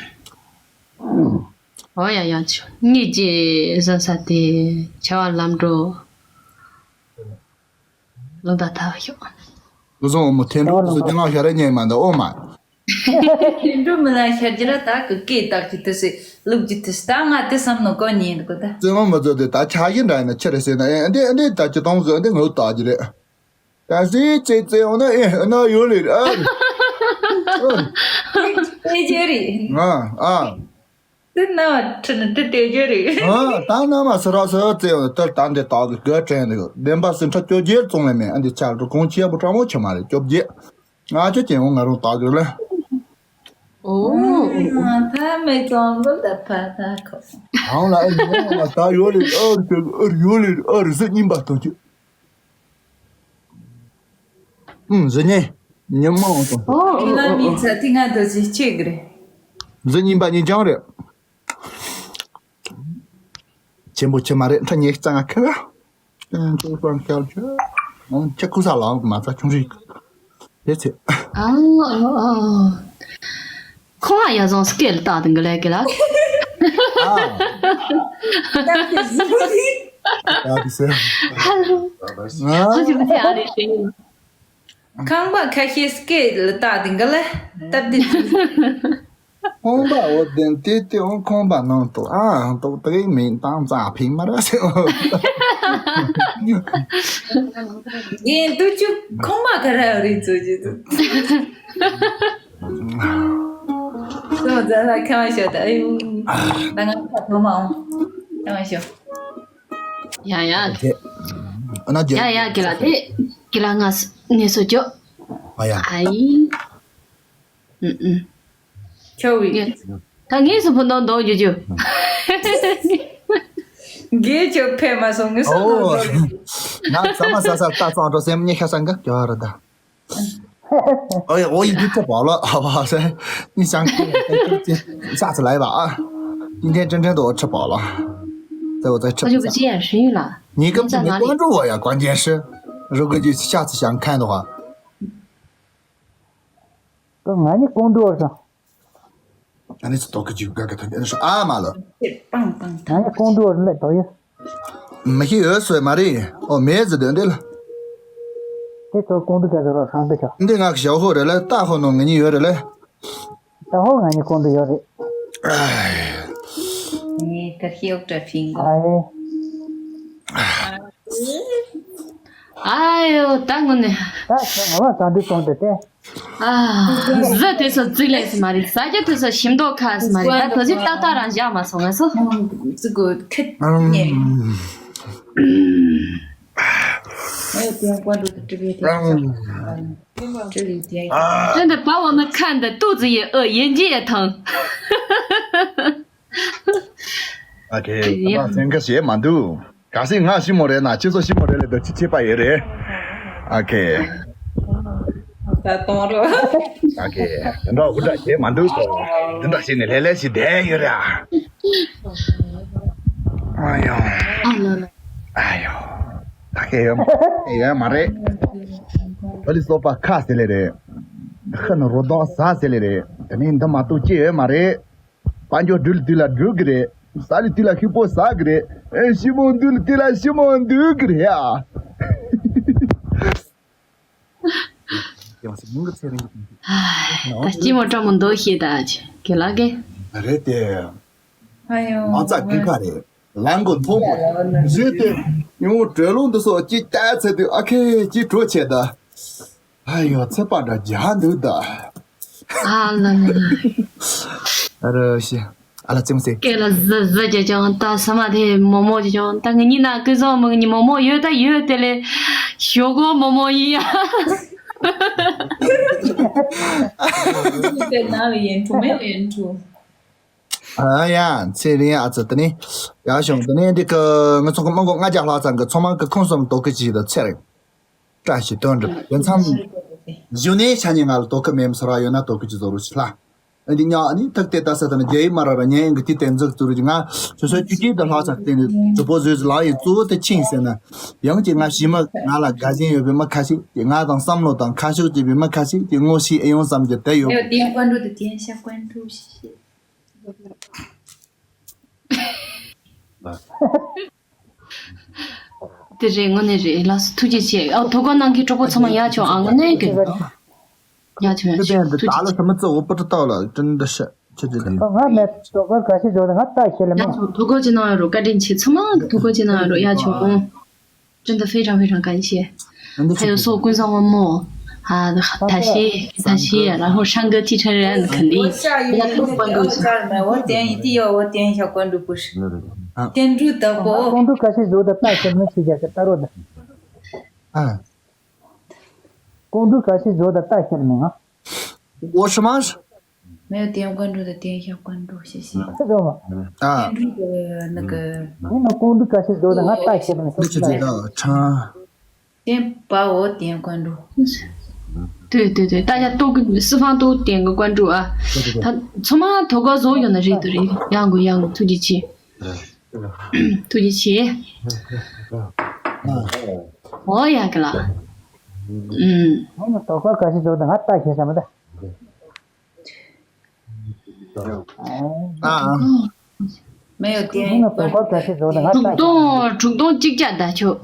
འོ་ཡ་ཡ་ཆུ་གཉིས་ཀྱི་བཟོ་ས་དེ་ཆེ་བ་ལམ་འགྲོ་ལུང་དང་ཐག་ཤོག་སྐུ་གཟུགས་འོ་མོ་ཐེན་ཀྲུག་སུ་ཅི་ལང་ཤ་རེ་ཉན་མ་འདི་ཨོ་མ། ཐེན་ཀྲུག་མི་ལ་ཤར་རྒྱུ་ར་ད་གི་སྐད་བཏགས་ཀྱི་དུ་སི་ལུག་ཀྱི་དུ་སི་ད་ང་དེ་བསམ་ནོ་གོ་ཉན་འདུག་གོ་ད། བཙུན་མོ་མི་ཚོ་དེ་ད་ཆ་ཞིག་འདྲ་ཡིན་ན་ཆི་རེད་ཟེར་ན་ཨེ་འདི་འདི་ད་ཅི་གཏོང་གི་འདི་ངོ་བཏགས་ཀྱི་རེད། ད་སི་ཙེ་ཙེ་འོ་ན་ཨེ་ཨ་ན་ཡོད་ལེ་ཨ། ཨེ་ཅེ་རི། ང་ཨ། དེ་ན་བ་ཁྲི་ནི་དེ་དེ་རྒྱུ་རེད། ཨ་ད་ན་མ་སི་ར་སི་ཙེ་འོ་ན་དེར་ད་འདི་དག་གི་གོ་དྲན་འདུག་བདེན་པ་སི་ཁྲ་བཅོ་བརྒྱད་བཙོང་ལེ་མེད་ཨ་འདི་ཆ་རུ་གོང་ཆེ་བུ་ཕྲ་མོ་ཆེ་མ་རེད་བཅོ་བརྒྱད། ང་ཆོ་ཅན་འོ་ང་རུ་དག་གི་ལེ། ཨོ། ད་མེ་ཙོང་གི་ད་ཕ་ད་ཁོ། ཧང་ལ་ཨེ་ཉོ་ལ་ད་ཡོད་ལེ་ཨ་རི་ཨ་རི་ཡོད་ལེ་ཨ་རི་ཟི་རྙིང་པ་གཏོང་རྒྱུ། ཨུམ་ཟི་ཉེ་ཉི་མ་འོང་དང་། ཨོ་ཨོ་ཨོ་ཨོ། ང་མི་ཚ་ཏི་ང་དོ་ཅི་ཆེ་གི་རེད། ཟི་རྙིང་པ་ཉིན་ཅང་རེད། ཆེན་པོ་ཆེ་མ་རེད་ཁྲ་ཉེ་རྩ་ང་ཁ། ཁྱོད་ཀྱང་ཁྱོད་ཁྱོད་ཁྱོད་ཁུ་ས་ལའང་མ་རྩ་ཆུང་རིག་དེ་ཚེ། ཨ་ཨ་ཨ། ཁོང་ཡ་ཟང་སྐད་ལ་བཏགས་དང་གི་ལས་ཀི་ལ། ཨ། ད་དེ་ཟེར། ཧ་ལོ། ཨ། ཧ་ཅི་མི་ཚེ་ཨ་རེ་ཤེས། ཁང་པ་ཁ་ཤས་སྐད་ལ་བཏགས་དང་གི་ལ་སྟབས་བདེ་ཟིག་ཁང་པ་འོ་དེ་དེ་དེ་འོང་ཁང་པ་ནང་དུ་ཨ་ཏོག་ཏོག་མིན་ཏང་ཙ་ཕིང་མ་ར་ཟེར། རྒན་དུ་ཅུ་ཁང་པ་ག་ར་རེད་ཚོ་ཅི་དུ། སོ་ཛ་ལ་ཁ་མ་ཤོ་ད་ཨ་ཡུ། ད་ང་ཁ་ཐོ་མ་འོང་། ཁ་མ་ཤོ། ཡ་ཡ། ཨ་ཁེ། ཨ་ན་ཡ་ཡ་ཀི་ལ་དེ། ཀི་ལ་ང་ནས་སོ་ཅོ། ཨ་ཡ། ཨ་ཡི། ཨུ་ཨུ། ཁྱོ་བི། ད་ངས་སུ་ཕུ་འདོན་འདོན་རྒྱུ་རྒྱུ། རྒས་ཁྱོད་ཕེབས་མ་སོང་ངས་སུ་འདོན་འདོན་རྒྱུ། ང་ཟ་མ་ཟ་ས་ལྟ་ཙང་འགྲོ་སེམས་ཉེ་ཤ་སང་ག་ཀྱོ་ར་ད། ཨོ་ཡ་ཨོ་ཡ་འདི་ཁྲི་པའོ་ལ་ཨ་བ་སེ། ཉི་ཤང་ཁྱི་ཤ་ཚ་ལ་ཡ་བ་ཨ། ཉི་ཐེན་ཅན་ཅན་དུ་ཁྲི་པའོ་ལ། ཙེ་བོ་ཙེ་ཁྲི་པ་ཙེ། ཉི་ཀམ་ཙེ་མི་ཀོན་ཀྲུ་བ་ཡ་ཀོན་ཅན་ཤི། རུ་ཀུ་ཅི་ཤ་ཚ་ཤང་ཁན་དུ་བ། ང་ནི་ཀོང་ཀྲུ་བ་སང་། ཨ་ནི་ཚོ་ཏོག་གི་ཅིག་ག་ག་ཐ་དེ་ནི་ཤོ་ཨ་མ་ལོ། ང་ནི་ཀོང་ཀྲུ་བ་ལེ་ཏོ་ཡ། མི་ཤི་ཡོད་སོ་མ་རེད། ཨོ་མེད་ཟི་དོན་དེ་ལ། དེ་ཚོ་ཀོང་ཀྲུ་ག་ཟེར་བ་ཧང་དེ་ཤོ། འདི་ང་གི་ཞའོ་ཧོ་རེད་ལ་ཏ་ཧོ་ནོ་ང་གཉིས་ཡོད་རེད་ལ། ཏ་ཧོ་ང་གཉིས་ཀོང་ཀྲུ་ཡོད་རེད། ངས་ད་ཤི་ཡོག་ཏྲ་ཕིང་གོ། ཨ་ཡེ། ཨ་ཡོ་ད་ངོ་ནས། ད་ང་བ་ད་འདི་གཏོང་དེ་དེ། ཨ། གཟི་དེ་ཚོ་རྫིག་ལས་སུ་མ་རེད། ཟ་རྒྱུ་དེ་ཚོ་ཞིམ་མདོག་ཁ་སུ་མ་རེད། ད་དོ་ཅིག་ཏག་ཏག་རང་བཞག་མ་སོང་ང་སོ། ཙི་གོ་ཁེ་ཉེ། ཨ་ཡོ་དེ་ཀོ་འདུག་ཏུ་ཏྲི་བེ་དེ་ཅི་ལི་དེ། ཨ་འདི་པ་བོ་ནི་ཁ་འདི་ཏུ་ཙི་ཡི་ཨ་ཡིན་གྱི་ཡི་ཐང་། ཨ་ཁེ། ད་སེང་ག་ཞེ་མ་འདུག་གལ་སྲིད་ང་ཞི་མོ་རེད་ན་ཁྱེད་ཚོ་ཞི་མོ་རེད་ལས་ད་ཅི་བྱེད་པ་ཡོད་རེད། ཨ་ཁེ། ད་གཏོང་རོགས། ཨ་ཁེ། དེ་འདྲ་འུ་འདྲ་བྱེད་མ་འདུག་ཏོ། དེ་འདྲ་བྱེད་ནས་ལྷས་ལྷས་ཤིག་བསྡད་ཡོད་རེད་ཨ། ཨ་ཡོ། ཨ་ལ་ལ། ཨ་ཡོ། ད་ཁེ་ཡོད་མ་ཡོད་མ་རེད། ད་ལི་སོ་པ་ཁ་ཟེར་ལེ་རེད། ཁ་ནི་རོ་དོག་ཟ་ཟེར་ལེ་རེད། དེ་ནི་འདི་མ་གཏོགས་ཅི་ཡོད་མ་རེད། དཔལ་འབྱོར་སྦྲུལ་དུས་ལ་སྦྲུལ་གི་རེད། ཟ་ལི་དུས་ལ་ཤུག་པོ་ཟ་གི་རེད། ཨེ་ཞི་མོ་འདུལ་དུས་ལ་ཞི་མོ་འདུལ་གི་རེད་ཨ། ད་ལྕི་མོ་སྤྲང་མོ་འདུག་ཤེས་ད་ཅི་གེ་ལ་གེ། རེད་དེ། ཨ་ཡོ། མ་རྩ་གི་ཁ་རེད། ལང་གོ་མཐོང་གོ། བཟོས་ཏེ། ཡང་བྲོས་ལུང་འདི་སོགས་ཅི་ལྟ་ཚེ་དུས་ཨ་ཁེ་ཅི་བྲོ་ཆེ་ད། ཨ་ཡོ་ཚེ་པ་འདྲ་རྒྱ་འདུག་ད། ཨ་ལ་ལ་ལ། ཨ་ར་ཤི། ཨ་ལ་ཙིང་སེ། སྐད་ལ་ཟི་ཟི་རྒྱ་ཅང་ད་ས་མ་དེ་མོ་མོ་རྒྱ་ཅང་ད་ངི་ཉི་ན་ཀི་ཟོ་མི་ངི་མོ་མོ་ཡོད་ད་ཡོད་དེ་ལེ། ཞོ་གོ་མོ་མོ་ཡིན་ཡ། དེ་ན་ལ་ཡན་ཐུ་མེ་ལ་ཡན་ཐུ། ཨ་ཡ་ཚེ་རིང་ཨ་ཙི་དེ་ནི། ཡ་ཞོང་དེ་ནི་འདི་ཀི་ང་ཚོ་གི་མང་གོ་ལྔ་བརྒྱ་ལྷག་ཙམ་གི་ཚོ་མང་གི་ཁོང་གསུམ་དོ་ཀི་ཅི་ད་ཚེ་རིང་། བཀྲ་ཤིས་དོན་འགྲུབ་རྒྱལ་མཚམས། གཞུག་ནས་ཤ་ཉེ་ང་ལ་དོ་ཁུར་མེད་མི་སོར་བ་ཡོད་ན་དོ་ཁུར་གྱི་བཟོ་རུ་ཤི་ལྷ། ཨ་འདི་ཉག་ཨ་ནི་ཐག་དེ་ལྟ་ས་དང་རྒྱ་ཡིག་མ་ར་ར་ཉན་ཡིན་གི་དེ་བསྟན་འཛུགས་ཚུ་རུ་གྱི་ང་སོ་སོའི་བཅུ་གཅིག་དང་ལྷག་ཚར་བསྟན་ནས་གྲུབ་པོ་བཟོས་ལ་ཡི་གཙོ་བོ་དེ་ཕྱིན་ཟེར་ན། ཡང་གཅིག་ང་ཞི་མ་ང་ལ་དགའ་ཞེན་ཡོད་པའི་མི་ཁ་ཤས་ཀྱི་ང་དང་བསམ་བློ་དང་ཁ་ཕྱོགས་གཅིག་པའི་མི་ཁ་ཤས་ཀྱི་ངོ་ཤེས་ཨེ་ཡོང་བསམ་གྱི་དེ་ཡོད། 没有点关注的点一下关注，谢谢。དེ་རེད། དངོས་གནས་རེད། ལགས་སོ། ཐུགས་རྗེ་ཆེ། ཨ། དོ་ཁུར་གནང་མཁན་གྲོགས་པོ་ཚང་མ་ཡག་བྱུང་། ཨ། དངོས་གནས་ཀྱི་ཡག་བྱུང་། ཡག་བྱུང་། ཐུགས་རྗེ་ཆེ། ང་མེད་དོ་ཁུར་ག་ཞིག་བཟོ་དང་ང་ལྟ་ཤེས་ལ་མེད། ཡག་བྱུང་། དོ་ཁུར་ཅིག་གནང་རོགས། བཀའ་དྲིན་ཆེ། ཚང་མ་དོ་ཁུར་ཅིག་གནང་རོགས། ཡག་བྱུང་། 真的非常非常感谢། 还有所有观众朋友们，啊，大谢大谢，然后唱歌记成人肯定，我下一个那个要加了没？我点一定要我点一下关注，不是？点住的不？ ཀོང་སྤྲུལ་ག་ཞིག་བཟོ་དང་ལྟ་ཤེས་མིན་ཞིག་རྒྱག་གི་ལྟ་རོགས་དང་། ཨ། ཀོང་སྤྲུལ་ག་ཞིག་བཟོ་དང་ལྟ་ཤེས་མིན་ང་། 我什么？没有点关注的点一下关注，谢谢。 ཨ། 关注的那个 ཡིན་ན་ཀོང་སྤྲུལ་ག་ཞིག་བཟོ་དང་ང་ལྟ་ཤེས་མིན་ཞིག་རྒྱག་གི། 先把我点关注。 对对对，大家都给四方都点个关注啊！他 ཚང་མ་དོ་ཁུར་བཟོ་ཡོད་ན་རེད་དོ་རེད། ཡག་གོ་ཡག་གོ། ཐུགས་རྗེ་ཆེ། 对不起。 ཨོ་ཡག་གི་ལ། ཨུམ། ཡིན་ན་དོ་ཁུར་ག་ཞིག་བཟོ་དང་ང་ལྟ་ཤེས་ས་མ་ད། 没有点。 དྲུག་སྟོང་དྲུག་སྟོང་གཅིག་བརྒྱ་ད་ཆོག་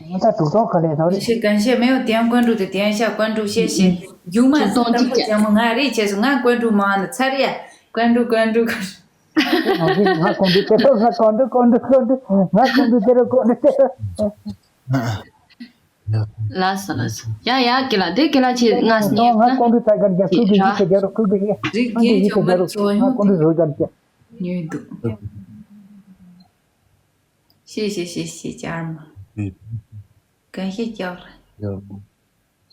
ད་དྲུག་སྟོང་ག་ལས་ཐོག་རེད། 感谢感谢，没有点关注的点一下关注，谢谢。 ཡུམ་མ་དྲུག་སྟོང་གཅིག་བརྒྱ། ལྟ་བུ་ང་རེད་བྱས་སོང་། ང་关注མ་ནི་ཚར་ཡ། 关注关注关注。 ང་ཀོང་སྤྲུལ་དེ་རོ། ང་ཀོང་སྤྲུལ་ཀོང་སྤྲུལ་ཀོང་སྤྲུལ། ང་ཀོང་སྤྲུལ་དེ་རོ་ཀོང་སྤྲུལ་དེ་རོ། 拉死了。呀呀，给了，对，给了，去，俺是你。 ང་ཀོང་སྤྲུལ་ཚ་གར་རྒྱ། ཁུག་གི་ཡིག་ཟེར་རྒྱ་རོ། ཁུག་གི་ཡིག་ཁུག་གི་ཡིག་ཟེར་རྒྱ་རོ། ང་ཀོང་སྤྲུལ་བཟོ་གར་རྒྱ། 谢谢谢谢家人们。感谢家人。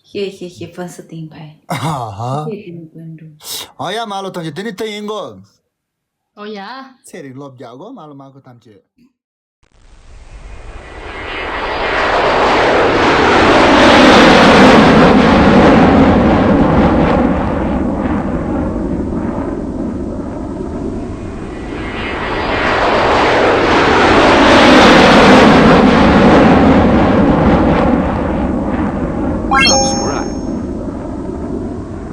谢谢谢粉丝顶牌。 ཨ་ཧ། 谢谢你们关注。 ཨ་ཡ། མ་ལོ་ཐམས་ཅད་དེ་ནི་དེ་ཡིན་གོ། ཨོ་ཡ། ཚེ་རིང་ལོ་བརྒྱ་གོ། མ་ལོ་མ་གོ་ཐམས་ཅད།